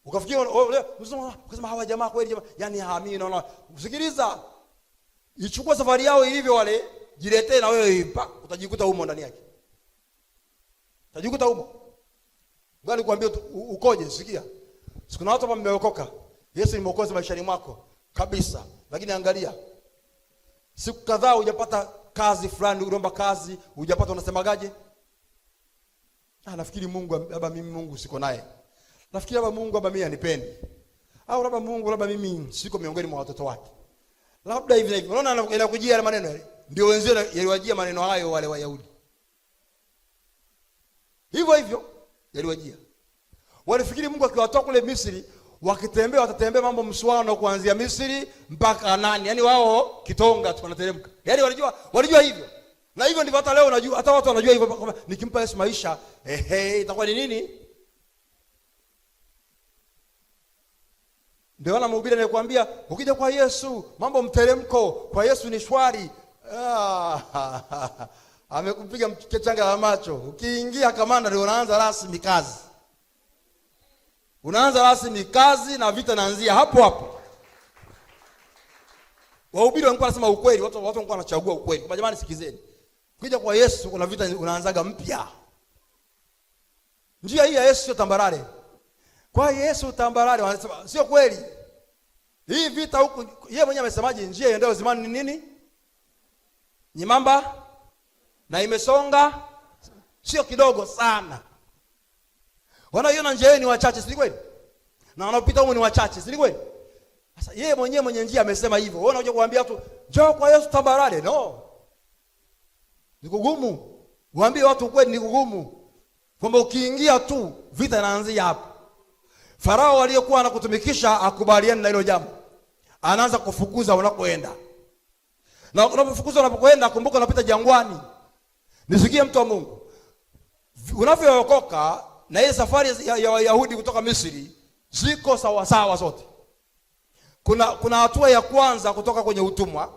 Ukafikia ukasema hawa jamaa kweli jamaa, yani haamini naona. Usikiliza. Ichukua safari yao ilivyo wale, jiletee na wewe ipa, utajikuta humo ndani yake. Utajikuta humo. Ngoja nikwambie ukoje, sikia. Siku na watu hapa mmeokoka. Yesu ni mwokozi maishani mwako kabisa. Lakini angalia. Siku kadhaa hujapata kazi fulani, uliomba kazi, hujapata, unasemagaje? Ah, nafikiri Mungu labda mimi Mungu siko naye. Nafikiri labda Mungu labda mimi anipendi. Au labda Mungu labda mimi siko miongoni mwa watoto wake. Labda hivi na hivi. Unaona inakujia yale maneno yale. Ndio wenzio yaliwajia maneno hayo wale Wayahudi. Hivyo hivyo yaliwajia. Walifikiri Mungu akiwatoa kule Misri Wakitembea watatembea mambo msuano kuanzia Misri mpaka Kanaani. Yaani wao kitonga tu wanateremka. Yaani walijua hivyo. Na hivyo ndivyo hata leo unajua, hata watu wanajua hivyo kwamba nikimpa Yesu maisha, ehe, itakuwa ni nini? Ndio maana mhubiri anakuambia ukija kwa Yesu mambo mteremko, kwa Yesu ni shwari. Amekupiga mchanga la macho. Ukiingia kamanda ndio unaanza rasmi kazi. Unaanza rasmi kazi na vita inaanzia hapo hapo. Wahubiri walikuwa wanasema ukweli, watu walikuwa wanachagua ukweli. Kwa jamani, sikizeni. Ukija kwa Yesu kuna vita unaanzaga mpya. Njia hii ya Yesu sio tambarare. Kwa Yesu tambarare wanasema sio kweli. Hii vita huku yeye mwenyewe amesemaje, njia iendayo uzimani ni nini? Nyembamba na imesonga sio kidogo sana. Wanaoiona njia hii ni wachache, si kweli? Na wanaopita huko ni wachache, si kweli? Sasa yeye mwenyewe mwenye njia amesema hivyo. Wewe unakuja kuambia watu njoo kwa Yesu tambarare. No. Ni kugumu. Waambie watu ukweli, ni kugumu. Kwamba ukiingia tu vita inaanzia hapo. Farao aliyekuwa anakutumikisha akubaliani na hilo jambo. Anaanza kufukuza unakoenda. Na unapofukuza unapokwenda, kumbuka unapita jangwani. Nisikie mtu wa Mungu. Unavyookoka na ile safari ya Wayahudi kutoka Misri ziko sawa sawa zote. Kuna hatua ya kwanza kutoka kwenye utumwa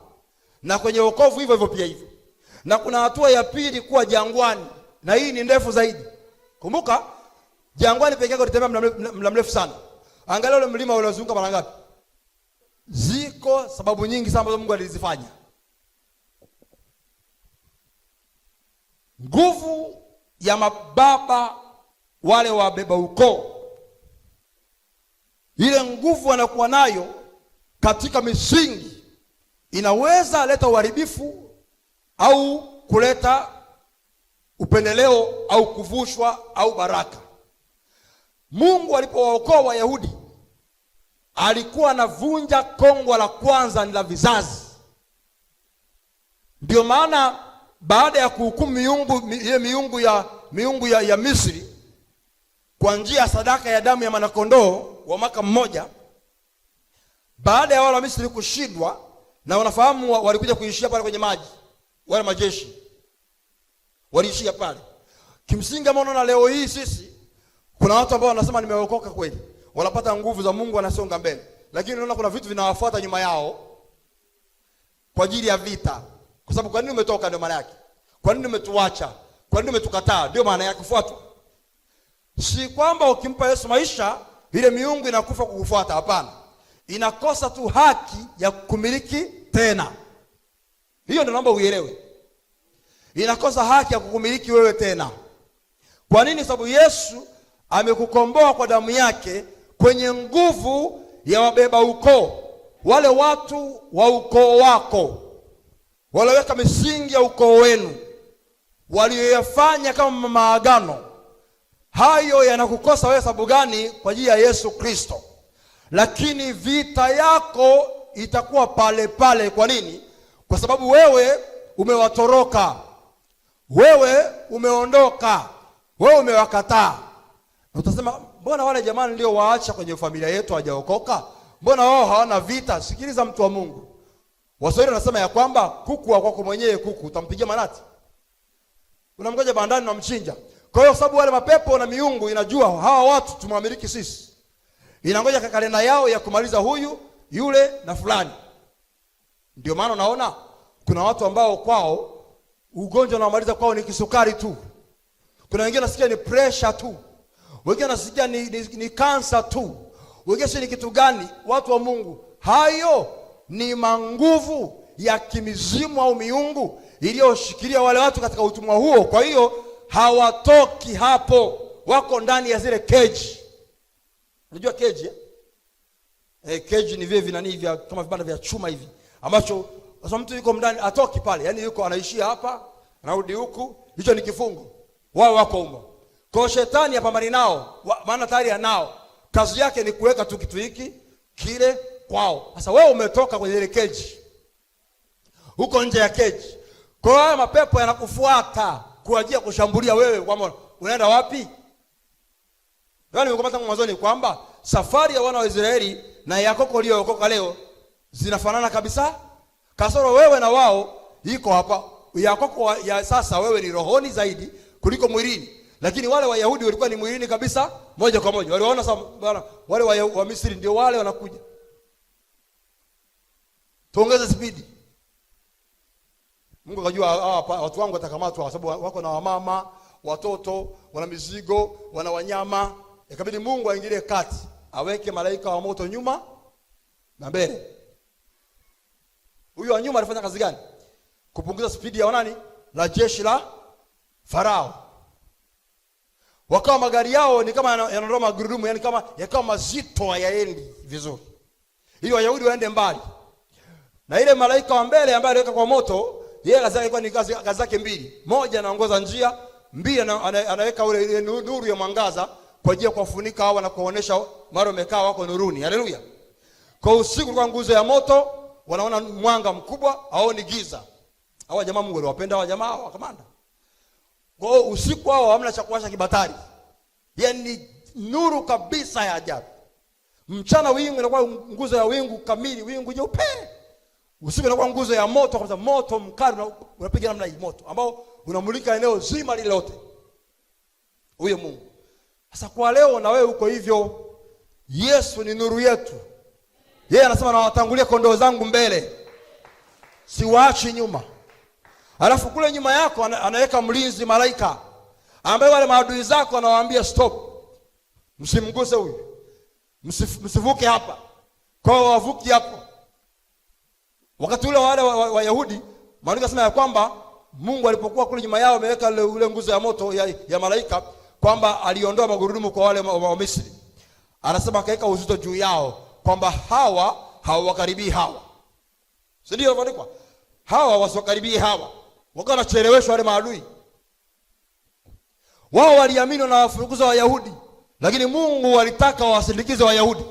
na kwenye wokovu hivyo hivyo pia hivyo. Na kuna hatua ya pili kuwa jangwani, na hii ni ndefu zaidi. Kumbuka jangwani peke yake ulitembea muda mrefu sana. Angalia ule mlima uliozunguka mara ngapi? Ziko sababu nyingi sana ambazo Mungu alizifanya. Nguvu ya mababa wale wabeba ukoo, ile nguvu wanakuwa nayo katika misingi inaweza leta uharibifu au kuleta upendeleo au kuvushwa au baraka. Mungu alipowaokoa Wayahudi alikuwa anavunja kongwa la kwanza ni la vizazi. Ndio maana baada ya kuhukumu miungu, ile miungu ya Misri kwa njia ya sadaka ya damu ya mwanakondoo wa mwaka mmoja, baada ya wale wa Misri kushindwa, na wanafahamu walikuja kuishia pale kwenye maji, wale majeshi waliishia pale. Kimsingi kama unaona leo hii sisi kuna watu ambao wanasema nimeokoka kweli, wanapata nguvu za Mungu, wanasonga mbele, lakini unaona kuna vitu vinawafuata nyuma yao kwa ajili ya vita. Kwa sababu kwa nini umetoka? Ndio maana yake. Kwa nini umetuacha? Kwa nini umetukataa? Ndio maana yake kufuatwa. Si kwamba ukimpa Yesu maisha ile miungu inakufa kukufuata, hapana. Inakosa tu haki ya kukumiliki tena. Hiyo ndio naomba uielewe. Inakosa haki ya kukumiliki wewe tena. Kwa nini? Sababu Yesu amekukomboa kwa damu yake kwenye nguvu ya wabeba ukoo, wale watu wa ukoo wako walioweka misingi ya ukoo wenu, walioyafanya kama maagano hayo, yanakukosa wewe sababu gani? Kwa ajili ya Yesu Kristo. Lakini vita yako itakuwa pale pale. Kwa nini? Kwa sababu wewe umewatoroka, wewe umeondoka, wewe umewakataa. Na utasema mbona wale jamani ndio waacha kwenye familia yetu hawajaokoka? Mbona wao hawana vita? Sikiliza mtu wa Mungu. Waswahili wanasema ya kwamba kuku wa kwako mwenyewe kuku utampigia manati. Unamgoja bandani na mchinja. Kwa hiyo sababu wale mapepo na miungu inajua hawa watu tumwamiliki sisi. Inangoja kalenda yao ya kumaliza huyu, yule na fulani. Ndio maana unaona kuna watu ambao kwao ugonjwa unaomaliza kwao ni kisukari tu. Kuna wengine nasikia ni pressure tu. Wengine nasikia ni kansa tu. Wengine si ni kitu gani? Watu wa Mungu, hayo ni manguvu ya kimizimu au miungu iliyoshikilia wale watu katika utumwa huo. Kwa hiyo hawatoki hapo, wako ndani ya zile keji. Unajua keji eh? Keji ni vile vinani vya kama vibanda vya chuma hivi ambacho sasa mtu yuko ndani atoki pale, yani yuko anaishia hapa, anarudi huku, hicho ni kifungo. Wao wako humo. Kwa shetani hapambani nao, maana tayari anao. Kazi yake ni kuweka tu kitu hiki kile kwao. Sasa wewe umetoka kwenye ile keji, huko nje ya keji. Kwa hiyo haya mapepo yanakufuata kwa ajili ya kushambulia wewe, kwamba unaenda wapi? Yaani nimekuambia tangu mwanzoni kwamba safari ya wana wa Israeli na yakoko uliyookoka leo zinafanana kabisa, kasoro wewe na wao iko hapa. Yakoko ya sasa wewe ni rohoni zaidi kuliko mwilini, lakini wale Wayahudi walikuwa ni mwilini kabisa, moja kwa moja. Waliwaona bwana, wale wa Misri ndio wale wanakuja, tuongeze spidi. Mungu akajua hawa watu wangu watakamatwa, kwa sababu wako na wamama, watoto, wana mizigo, wana wanyama. Ikabidi Mungu aingilie kati, aweke malaika wa moto nyuma na mbele. Huyu wa nyuma alifanya kazi gani? Kupunguza spidi ya nani? La jeshi la Farao. Wakawa magari yao ni kama yanaondoa magurudumu, yani kama yakawa mazito, hayaendi vizuri, ili Wayahudi waende mbali. Na ile malaika wa mbele ambaye aliweka kwa moto, yeye kazi yake ilikuwa ni kazi zake mbili. Moja, anaongoza njia; mbili, anaweka ule nuru ya mwangaza kwa ajili ya kuwafunika hawa na kuwaonesha mara wamekaa wako nuruni. Haleluya. Kwa usiku kulikuwa nguzo ya moto, wanaona mwanga mkubwa, hawaoni giza. Hawa jamaa Mungu aliwapenda hawa jamaa hawa kamanda. Kwa hiyo usiku hao hamna cha kuwasha kibatari. Yaani nuru kabisa ya ajabu. Mchana wingu inakuwa nguzo ya wingu kamili, wingu jeupe. Usiku inakuwa nguzo ya moto kabisa, moto mkali unapiga namna hii, moto ambao unamulika eneo zima lile lote. Huyo Mungu. Sasa kwa leo na wewe uko hivyo. Yesu ni nuru yetu. Yeye anasema nawatangulia kondoo zangu mbele, siwaachi nyuma. Alafu kule nyuma yako anaweka mlinzi malaika ambaye wale maadui zako anawaambia stop, msimguse huyu, msivuke hapa. Kwa hiyo wavuki hapo. Wakati ule wale Wayahudi, maandiko yanasema ya kwamba Mungu alipokuwa kule nyuma yao ameweka ule nguzo ya moto ya malaika, kwamba aliondoa magurudumu kwa wale wa Misri. Anasema akaweka uzito juu yao kwamba hawa hawakaribii hawa. Si ndio ilivyoandikwa? Hawa wasiwakaribie hawa. Wakawa wanacheleweshwa wale maadui. Wao waliamini na wafukuza Wayahudi, lakini Mungu alitaka wasindikize Wayahudi.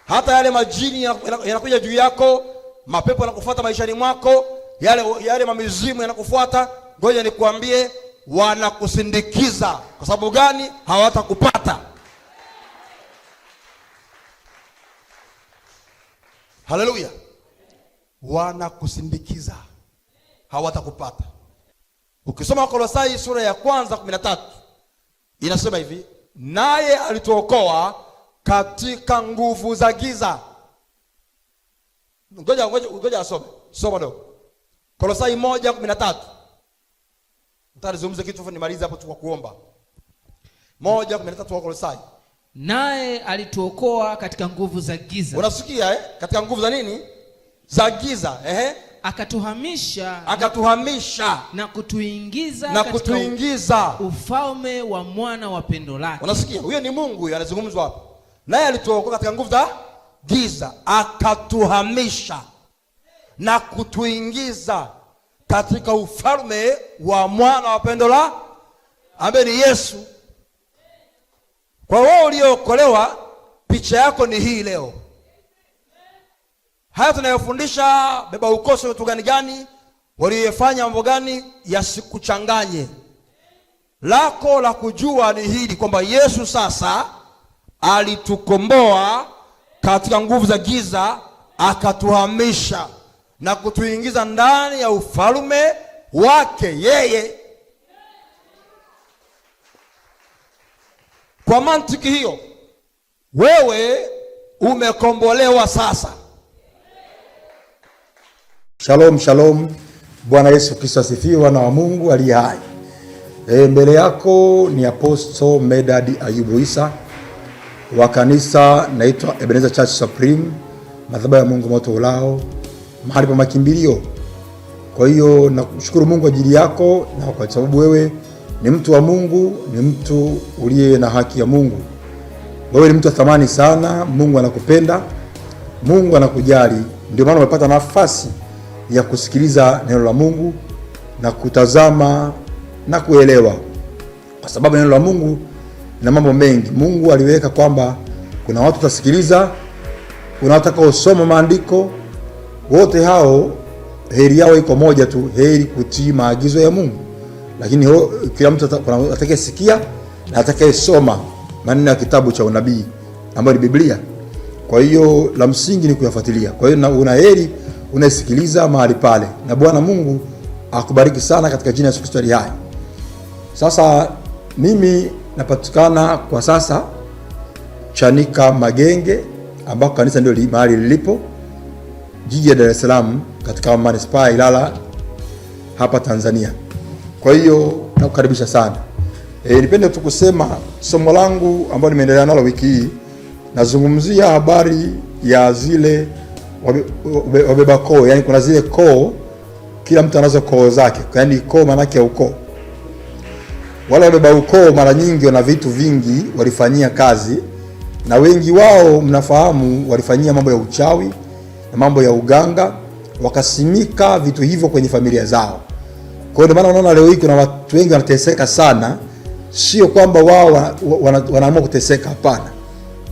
Hata yale majini yanakuja juu yako, mapepo yanakufuata maishani mwako, yale mamizimu yanakufuata, ngoja nikuambie, wanakusindikiza. Kwa sababu gani? Hawatakupata. Haleluya. Wanakusindikiza, hawatakupata. Ukisoma Kolosai sura ya kwanza 13 inasema hivi, naye alituokoa katika nguvu za giza. Ngoja asome. Soma dogo. Kolosai 1:13. Nitazungumza kitu afu nimalize hapo tu kwa kuomba. 1:13 wa Kolosai. Naye alituokoa katika nguvu za giza. Unasikia Katika nguvu za nini? Za giza. Akatuhamisha. Akatuhamisha. Na kutuingiza Na katika kutuingiza ufalme wa mwana wa pendo lake. Unasikia? Huyo ni Mungu huyo anazungumzwa hapa. Naye alituokoa katika nguvu za giza, akatuhamisha na kutuingiza katika ufalme wa mwana wa pendo la, ambaye ni Yesu. Kwa wewe uliookolewa, picha yako ni hii leo. Haya tunayofundisha, beba ukoso vitu gani gani, waliyofanya mambo gani, yasikuchanganye. Lako la kujua ni hili kwamba Yesu sasa alitukomboa katika nguvu za giza, akatuhamisha na kutuingiza ndani ya ufalme wake yeye. Kwa mantiki hiyo, wewe umekombolewa sasa. Shalom, shalom. Bwana Yesu Kristo asifiwe, wana wa Mungu aliye hai. Mbele yako ni Apostle Medad Ayubu Isa wa kanisa naitwa Ebenezer Church Supreme, madhabahu ya Mungu moto ulao, mahali pa makimbilio. Kwa hiyo nakushukuru Mungu ajili yako, na kwa sababu wewe ni mtu wa Mungu, ni mtu uliye na haki ya Mungu. Wewe ni mtu wa thamani sana. Mungu anakupenda, Mungu anakujali. Ndio maana umepata nafasi ya kusikiliza neno la Mungu na kutazama na kuelewa, kwa sababu neno la Mungu lina mambo mengi. Mungu aliweka kwamba kuna watu watasikiliza, kuna watu watakaosoma maandiko. Wote hao heri yao iko moja tu, heri kutii maagizo ya Mungu. Lakini kila mtu kuna atakayesikia na atakayesoma maneno ya kitabu cha unabii ambayo ni Biblia. Kwa hiyo la msingi ni kuyafuatilia. Kwa hiyo una heri unaisikiliza mahali pale, na Bwana Mungu akubariki sana katika jina la Yesu Kristo aliye hai. Sasa mimi napatikana kwa sasa Chanika Magenge, ambako kanisa ndio mahali lilipo, jiji la Dar es Salaam, katika manispaa ya Ilala hapa Tanzania. Kwa hiyo nakukaribisha sana. Nipende tu kusema somo langu ambalo nimeendelea nalo wiki hii, nazungumzia habari ya zile wabeba koo, yani kuna zile koo, kila mtu anazo koo zake, yani koo maana yake ukoo. Wale wabeba ukoo mara nyingi wana vitu vingi walifanyia kazi, na wengi wao mnafahamu walifanyia mambo ya uchawi na mambo ya uganga, wakasimika vitu hivyo kwenye familia zao. Kwa hiyo ndio maana unaona leo hii kuna watu wengi wanateseka sana. Sio kwamba wao wanaamua kuteseka, hapana.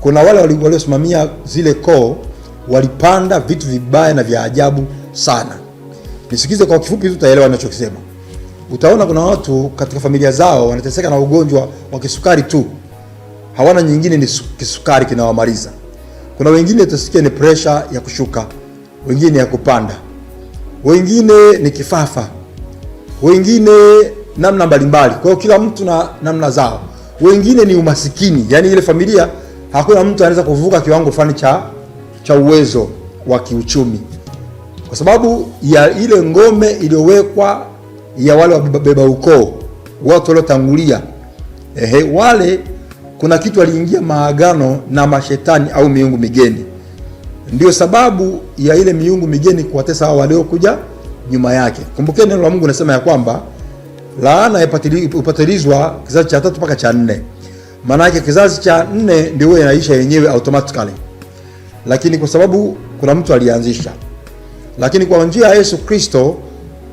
Kuna wale waliosimamia zile koo walipanda vitu vibaya na vya ajabu sana. Nisikize kwa kifupi tu, utaelewa ninachokisema. Utaona kuna watu katika familia zao wanateseka na ugonjwa wa kisukari tu, hawana nyingine, ni kisukari kinawamaliza. Kuna wengine utasikia ni pressure ya kushuka, wengine ya kupanda, wengine ni kifafa, wengine namna mbalimbali. Kwa hiyo kila mtu na namna zao. Wengine ni umasikini, yani ile familia hakuna mtu anaweza kuvuka kiwango fulani cha uwezo wa kiuchumi, kwa sababu ya ile ngome iliyowekwa ya wale wabeba ukoo, watu waliotangulia. Wale kuna kitu waliingia maagano na mashetani au miungu migeni. Ndio sababu ya ile miungu migeni kuwatesa hao waliokuja nyuma yake. Kumbukeni neno la Mungu linasema ya kwamba laana hupatilizwa kizazi cha 3 mpaka cha 4. Maana yake kizazi cha 4 ndio huwa inaisha yenyewe automatically. Lakini kwa sababu kuna mtu alianzisha. Lakini kwa njia ya Yesu Kristo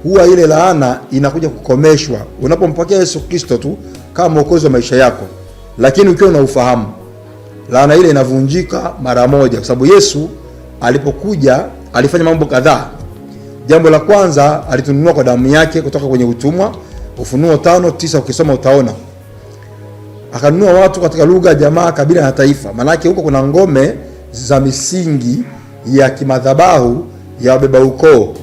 huwa ile laana inakuja kukomeshwa. Unapompokea Yesu Kristo tu kama mwokozi wa maisha yako, lakini ukiwa na ufahamu, laana ile inavunjika mara moja, kwa sababu Yesu alipokuja alifanya mambo kadhaa. Jambo la kwanza, alitununua kwa damu yake kutoka kwenye utumwa. Ufunuo 5:9 ukisoma utaona. Akanunua watu katika lugha, jamaa, kabila na taifa. Maana yake huko kuna ngome za misingi ya kimadhabahu ya wabeba ukoo.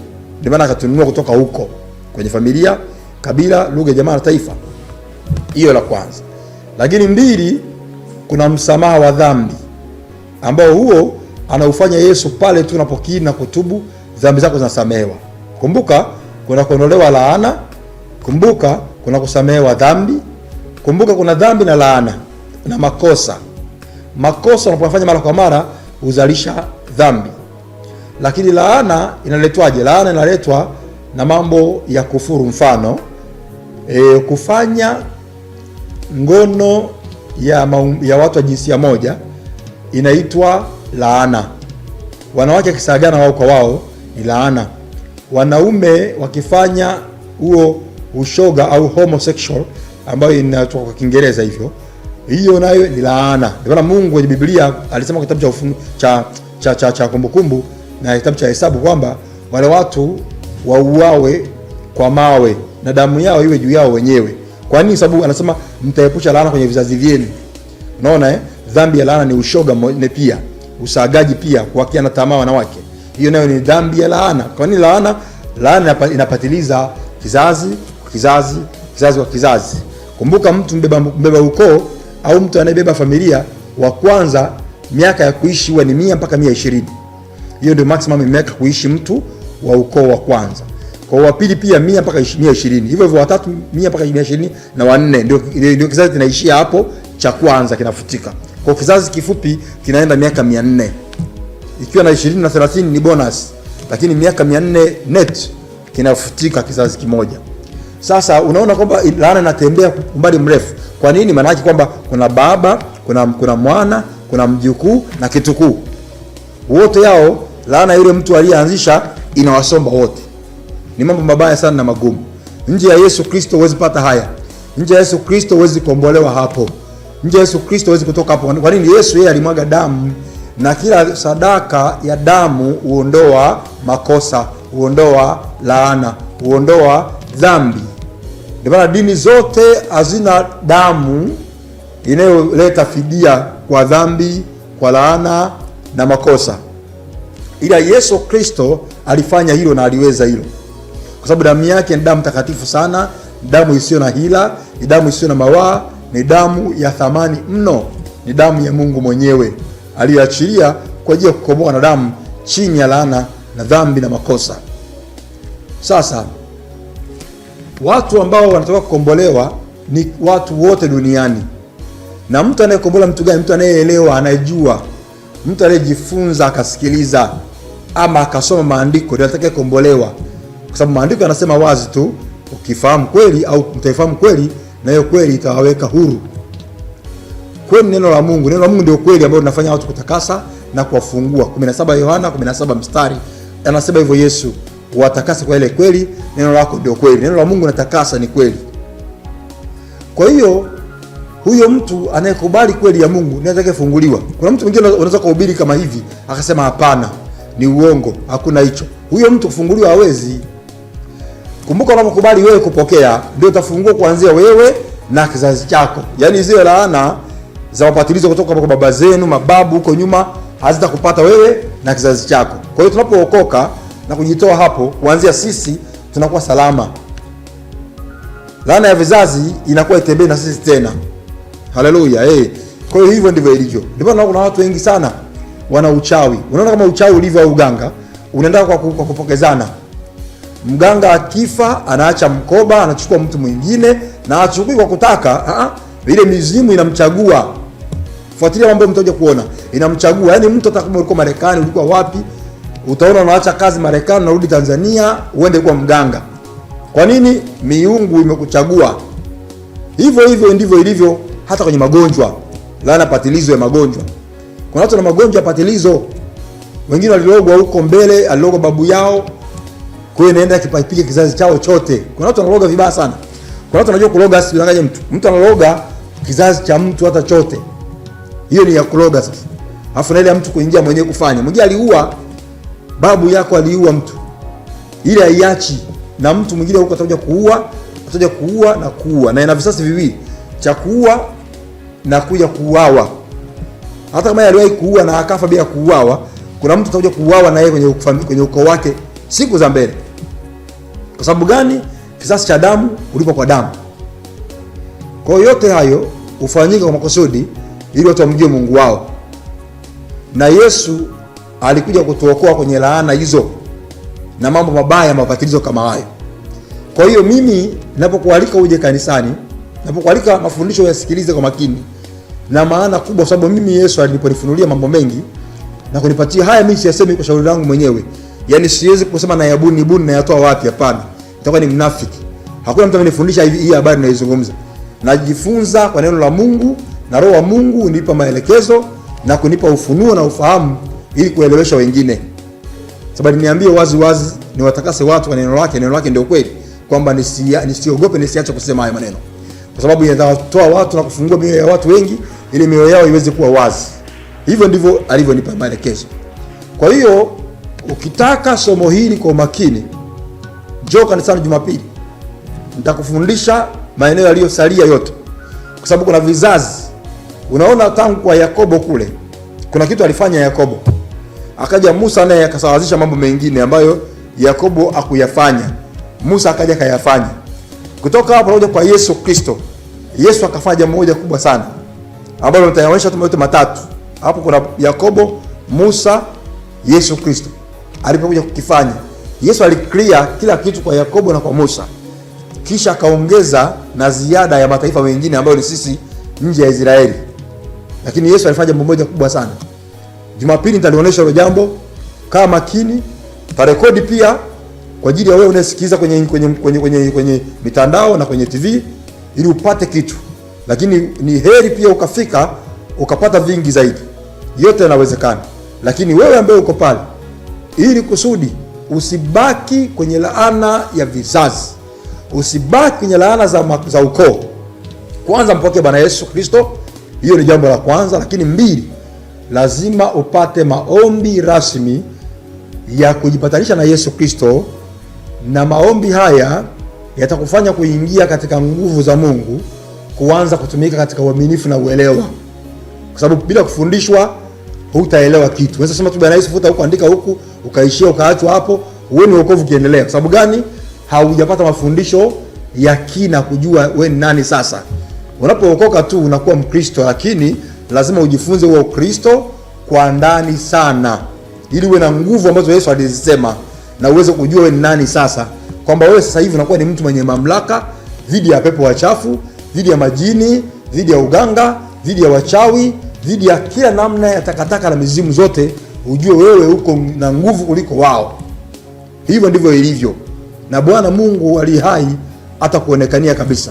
Ndio maana akatununua kutoka huko kwenye familia, kabila, lugha, jamaa na taifa. Hiyo la kwanza. Lakini mbili, kuna msamaha wa dhambi ambao huo anaufanya Yesu pale tu unapokiri na kutubu, dhambi zako zinasamehewa. Kumbuka kuna kuondolewa laana, kumbuka kuna kusamehewa dhambi, kumbuka kuna dhambi na laana na makosa. Makosa unapofanya mara kwa mara huzalisha dhambi. Lakini laana inaletwaje? Laana inaletwa na mambo ya kufuru, mfano kufanya ngono ya watu wa jinsia moja inaitwa laana. Wanawake wakisagana wao kwa wao ni laana. Wanaume wakifanya huo ushoga au homosexual ambayo inatoka kwa Kiingereza hivyo, hiyo nayo ni laana. Ndio maana Mungu kwenye Biblia alisema kwa kitabu cha Kumbukumbu na kitabu cha Hesabu kwamba wale watu wauawe kwa mawe na damu yao iwe juu yao wenyewe. Kwa nini? Sababu anasema mtaepusha laana kwenye vizazi vyenu. Unaona Dhambi ya laana ni ushoga pia, usagaji pia, kuwakia na tamaa wanawake. Hiyo nayo ni dhambi ya laana. Kwa nini laana? Laana inapatiliza kizazi kwa kizazi, kizazi kwa kizazi. Kumbuka mtu mbeba ukoo au mtu anayebeba familia wa kwanza, miaka ya kuishi huwa ni 100 mpaka 120. Hiyo ndio maximum miaka kuishi mtu wa ukoo wa kwanza. Kwa wa pili pia 100 mpaka 120. Hivyo hivyo watatu 100 mpaka 120 na wanne ndio kizazi kinaishia hapo, cha kwanza kinafutika. Kwa kizazi kifupi kinaenda miaka 400. Ikiwa na 20 na 30 ni bonus, lakini miaka 400 net kinafutika kizazi kimoja. Sasa unaona kwamba laana inatembea umbali mrefu. Kwa nini? Maana yake kwamba kuna baba, kuna mwana, kuna mjukuu na kitukuu. Wote yao laana yule mtu aliyeanzisha inawasomba wote. Ni mambo mabaya sana na magumu. Nje ya Yesu Kristo huwezi pata haya. Nje ya Yesu Kristo huwezi kuombolewa hapo. Nje ya Yesu Kristo huwezi kutoka hapo. Kwa nini? Yesu yeye alimwaga damu, na kila sadaka ya damu huondoa makosa, huondoa laana, huondoa dhambi. Ndio maana dini zote hazina damu inayoleta fidia kwa dhambi, kwa laana na makosa. Ila Yesu Kristo alifanya hilo na aliweza hilo, kwa sababu damu yake ni damu takatifu sana, damu isiyo na hila, ni damu isiyo na mawaa, ni damu ya thamani mno, ni damu ya Mungu mwenyewe aliyoachilia kwa ajili ya kukomboa wanadamu chini ya laana na dhambi na makosa. Sasa watu ambao wanataka kukombolewa ni watu wote duniani. Na mtu anayekombola mtu gani? Mtu anayeelewa, anayejua, mtu anayejifunza akasikiliza ama akasoma maandiko ndio atakayekombolewa, kwa sababu maandiko yanasema wazi tu, ukifahamu kweli au mtaifahamu kweli, na hiyo kweli itawaweka huru. Kweli neno la Mungu, neno la Mungu ndio kweli ambayo linafanya watu kutakasa na kuwafungua. 17 Yohana 17 mstari anasema hivyo Yesu, watakase kwa ile kweli, neno lako ndio kweli. Neno la Mungu natakasa, ni kweli. Kwa hiyo huyo mtu anayekubali kweli ya Mungu ndiye atakayefunguliwa. Kuna mtu mwingine unaweza kuhubiri kama hivi akasema hapana, ni uongo, hakuna hicho. Huyo mtu kufunguliwa hawezi. Kumbuka, unapokubali wewe kupokea, ndio utafungua kuanzia wewe na kizazi chako. Yaani zile laana za mapatilizo kutoka kwa baba zenu, mababu huko nyuma hazitakupata wewe na kizazi chako. Kwa hiyo tunapookoka na kujitoa hapo, kuanzia sisi tunakuwa salama. Laana ya vizazi inakuwa itembee na sisi tena. Haleluya, eh. Kwa hiyo hivyo ndivyo ilivyo. Ndio maana kuna watu wengi sana wana uchawi. Unaona kama uchawi ulivyo au uganga, unaenda kwa kupokezana. Mganga akifa anaacha mkoba, anachukua mtu mwingine na achukui kwa kutaka, ile mizimu inamchagua. Fuatilia mambo mtakuja kuona. Inamchagua. Yaani mtu hata kama ulikuwa Marekani, ulikuwa wapi, utaona unaacha kazi Marekani unarudi Tanzania uende kuwa mganga. Kwa nini? Miungu imekuchagua. Hivyo hivyo ndivyo ilivyo hata kwenye magonjwa, laana patilizo ya magonjwa. Kuna watu na magonjwa ya patilizo, wengine walilogwa huko mbele, alilogwa babu yao, kwa hiyo inaenda kipiga kizazi chao chote. Kuna watu wanaloga vibaya sana. Kuna watu wanajua kuloga, asidanganye mtu. Mtu analoga kizazi cha mtu hata chote. Hiyo ni ya kuloga sasa. Alafu na ile ya mtu kuingia mwenyewe kufanya. Mwingine aliua babu yako, aliua mtu. Ile haiachi, na mtu mwingine huko atakuja kuua, atakuja kuua na kuua. Na ina visasi viwili, cha kuua na kuja kuuawa. Hata kama aliwahi kuua na akafa bila kuuawa, kuna mtu atakuja kuuawa na yeye kwenye ukoo wake siku za mbele. Kwa sababu gani? Kisasi cha damu kulipa kwa damu. Kwa hiyo yote hayo hufanyika kwa makusudi ili watu wamjue Mungu wao. Na Yesu alikuja kutuokoa kwenye laana hizo na mambo mabaya, mapatilizo kama hayo. Kwa hiyo mimi ninapokualika uje kanisani, ninapokualika mafundisho yasikilize kwa makini na maana kubwa, sababu mimi Yesu aliponifunulia mambo mengi na kunipatia haya, mimi siyasemi kwa shauri langu mwenyewe. Yaani siwezi kusema na yabuni buni na yatoa wapi, hapana. Nitakuwa ni mnafiki. Hakuna mtu amenifundisha hivi hii habari ninayozungumza. Najifunza kwa neno la Mungu na Roho wa Mungu unipa maelekezo na kunipa ufunuo na ufahamu ili kuelewesha wengine. Sababu niambie wazi wazi niwatakase watu kwa neno lake, neno lake ndio kweli, kwamba nisiogope, nisiache kusema haya maneno. Kwa sababu inatoa watu na kufungua mioyo ya watu wengi ili mioyo yao iweze kuwa wazi. Hivyo ndivyo alivyonipa maelekezo. Kwa hiyo ukitaka somo hili kwa umakini, njoo kanisani Jumapili. Nitakufundisha maeneo yaliyosalia yote. Kwa sababu kuna vizazi. Unaona tangu kwa Yakobo kule, kuna kitu alifanya Yakobo. Akaja Musa naye akasawazisha mambo mengine ambayo Yakobo hakuyafanya. Musa akaja akayafanya. Kutoka hapo tunakuja kwa Yesu Kristo. Yesu akafanya jambo moja kubwa sana ambalo nitaonyesha tu yote matatu. Hapo kuna Yakobo, Musa, Yesu Kristo. Alipokuja kukifanya, Yesu aliclear kila kitu kwa Yakobo na kwa Musa. Kisha akaongeza na ziada ya mataifa mengine ambayo ni sisi nje ya Israeli. Lakini Yesu alifanya jambo moja kubwa sana. Jumapili nitalionyesha hilo jambo. Kaa makini, tarekodi pia kwa ajili ya wewe unayesikiliza kwenye mitandao na kwenye TV ili upate kitu. Lakini ni heri pia ukafika ukapata vingi zaidi. Yote yanawezekana. Lakini wewe ambaye uko pale, ili kusudi usibaki kwenye laana ya vizazi, usibaki kwenye laana za ukoo. Kwanza mpokee Bwana Yesu Kristo, hiyo ni jambo la kwanza. Lakini mbili, lazima upate maombi rasmi ya kujipatanisha na Yesu Kristo, na maombi haya yatakufanya kuingia katika nguvu za Mungu kuanza kutumika katika uaminifu na uelewa, kwa sababu bila kufundishwa hutaelewa kitu. Unaweza sema tu Bwana Yesu, futa huku, andika huku, ukaishia ukaachwa hapo, uone wokovu ukiendelea. Kwa sababu gani? Haujapata mafundisho ya kina kujua we ni nani sasa. Unapookoka tu unakuwa Mkristo, lakini lazima ujifunze huo Ukristo kwa ndani sana, ili uwe na nguvu ambazo Yesu alizisema na uweze kujua we ni nani sasa, kwamba wewe sasa hivi unakuwa ni mtu mwenye mamlaka dhidi ya pepo wachafu, dhidi ya majini, dhidi ya uganga, dhidi ya wachawi, dhidi ya kila namna ya takataka na mizimu zote. Ujue wewe uko na nguvu kuliko wao. Hivyo ndivyo ilivyo, na Bwana Mungu aliye hai atakuonekania kabisa.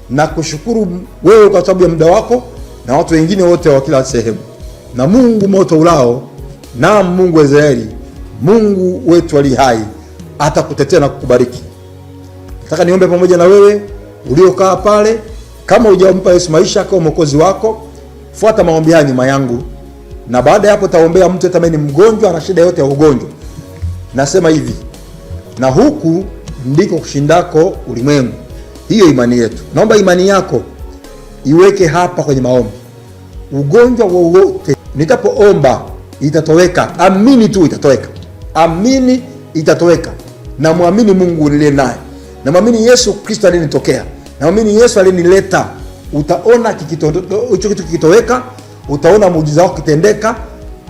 Na kushukuru wewe kwa sababu ya muda wako na watu wengine wote wa kila sehemu. Na Mungu moto ulao, na Mungu wa Israeli, Mungu wetu aliye hai atakutetea na kukubariki. Nataka niombe pamoja na wewe uliokaa pale. Kama hujampa Yesu maisha kama mwokozi wako, fuata maombi haya nyuma yangu, na baada ya hapo taombea mtu ambaye ni mgonjwa, ana shida yote ya ugonjwa. Nasema hivi, na huku ndiko kushindako ulimwengu, hiyo imani yetu. Naomba imani yako iweke hapa kwenye maombi. Ugonjwa wowote nitapoomba itatoweka. Amini tu itatoweka, amini itatoweka. Na muamini Mungu niliye naye, na muamini Yesu Kristo aliyenitokea, na muamini Yesu aliyenileta. Utaona hicho kitu kikitoweka, utaona muujiza wako kitendeka,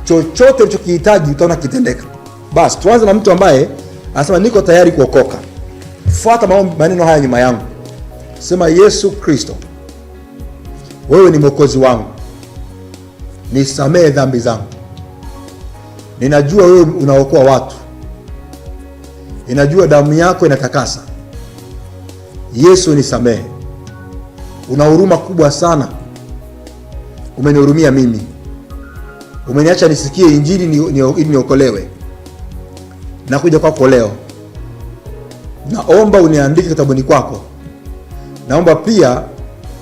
chochote ulichokihitaji utaona kitendeka. Basi tuanze na mtu ambaye anasema niko tayari kuokoka. Fuata maombi, maneno haya nyuma yangu. Sema, Yesu Kristo, wewe ni mwokozi wangu, nisamehe dhambi zangu. Ninajua wewe unaokoa watu, ninajua damu yako inatakasa. Yesu nisamehe. Una huruma kubwa sana, umenihurumia mimi, umeniacha nisikie injili ili niokolewe. Nakuja kwako leo, naomba uniandike kitabuni kwako, naomba pia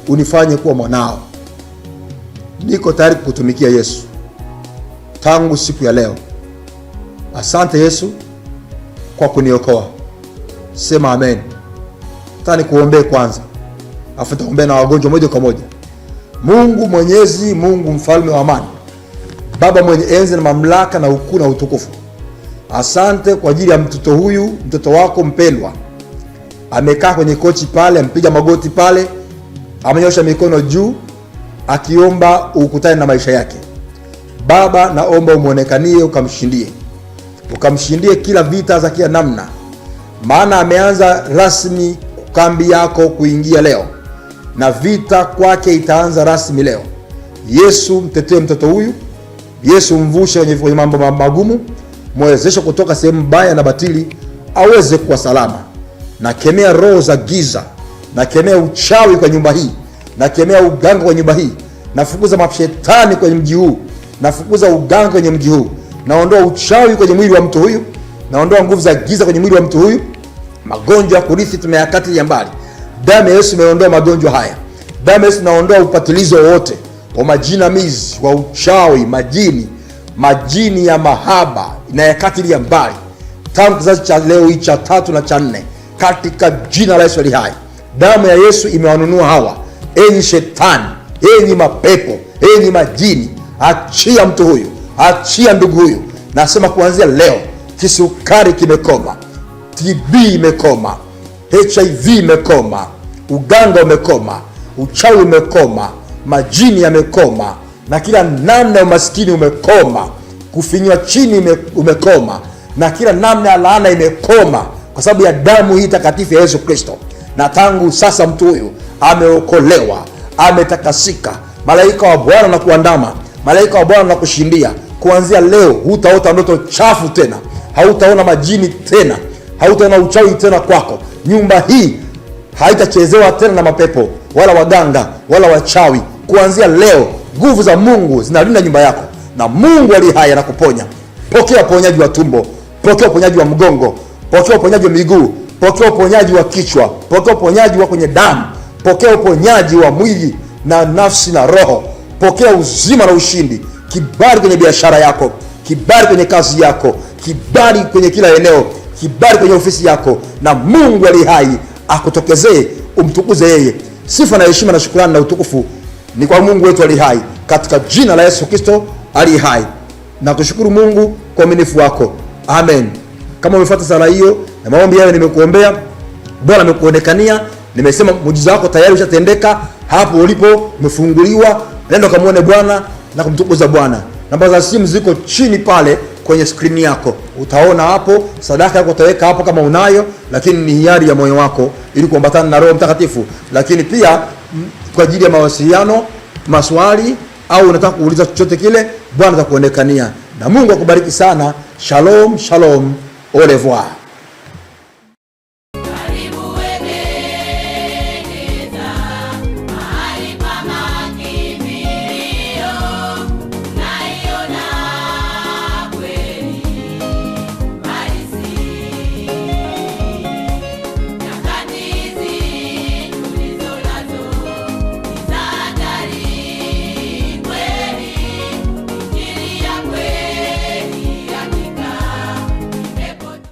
unifanye kuwa mwanao. Niko tayari kukutumikia Yesu tangu siku ya leo. Asante Yesu kwa kuniokoa. Sema amen. Nataka nikuombee kwanza, afu nitaombea na wagonjwa moja kwa moja. Mungu Mwenyezi, Mungu mfalme wa amani, Baba mwenye enzi na mamlaka na ukuu na utukufu, asante kwa ajili ya mtoto huyu, mtoto wako mpendwa. Amekaa kwenye kochi pale, amepiga magoti pale, amenyosha mikono juu akiomba ukutane na maisha yake. Baba, naomba umuonekanie, ukamshindie, ukamshindie kila vita za kila namna, maana ameanza rasmi kambi yako kuingia leo, na vita kwake itaanza rasmi leo. Yesu, mtetee mtoto huyu. Yesu, mvushe kwenye mambo magumu, mwezeshe kutoka sehemu mbaya na batili, aweze kuwa salama. Nakemea roho za giza, nakemea uchawi kwa nyumba hii, nakemea uganga kwa nyumba hii, nafukuza mashetani kwenye mji huu, nafukuza uganga kwenye mji huu, naondoa uchawi kwenye mwili wa mtu huyu, naondoa nguvu za giza kwenye mwili wa mtu huyu. Magonjwa ya kurithi tumeyakatilia mbali. Damu ya Yesu imeondoa magonjwa haya. Damu ya Yesu inaondoa upatilizo wote wa majinamizi, wa uchawi, majini, majini ya mahaba inayakatilia mbali tangu kizazi cha leo hii cha 3 na cha 4, katika jina la Yesu ali hai. Damu ya Yesu imewanunua hawa. Enyi shetani, enyi mapepo, enyi majini, achia mtu huyu, achia ndugu huyu. Nasema kuanzia leo kisukari kimekoma, TB imekoma, HIV imekoma, uganga umekoma, uchawi umekoma, majini yamekoma, na kila namna ya umaskini umekoma, kufinywa chini umekoma, na kila namna ya laana imekoma, kwa sababu ya damu hii takatifu ya Yesu Kristo. Na tangu sasa mtu huyu ameokolewa, ametakasika. Malaika wa Bwana na kuandama, malaika wa Bwana na kushindia. Kuanzia leo hutaota ndoto chafu tena, hautaona majini tena, hautaona uchawi tena kwako. Nyumba hii haitachezewa tena na mapepo wala waganga wala wachawi. Kuanzia leo nguvu za Mungu zinalinda nyumba yako, na Mungu aliye hai anakuponya. Pokea uponyaji wa tumbo, pokea uponyaji wa mgongo, pokea uponyaji wa miguu, pokea uponyaji wa kichwa, pokea uponyaji wa kwenye damu, pokea uponyaji wa mwili na nafsi na roho. Pokea uzima na ushindi, kibali kwenye biashara yako, kibali kwenye kazi yako, kibali kwenye kila eneo, kibali kwenye ofisi yako, na Mungu aliye hai akutokezee, umtukuze yeye. Sifa na heshima na shukrani na utukufu ni kwa Mungu wetu aliye hai, katika jina la Yesu Kristo aliye hai. Nakushukuru Mungu kwa uaminifu wako, amen. Kama umefuata sala hiyo na maombi hayo nimekuombea, Bwana amekuonekania. Nimesema muujiza wako tayari ushatendeka hapo ulipo, umefunguliwa. Nenda kamuone Bwana na kumtukuza Bwana. Namba za simu ziko chini pale kwenye skrini yako, utaona hapo. Sadaka yako utaweka hapo kama unayo, lakini ni hiari ya moyo wako ili kuambatana na Roho Mtakatifu. Lakini pia kwa ajili ya mawasiliano, maswali au unataka kuuliza chochote kile, Bwana atakuonekania. Na Mungu akubariki sana. Shalom, shalom, au revoir.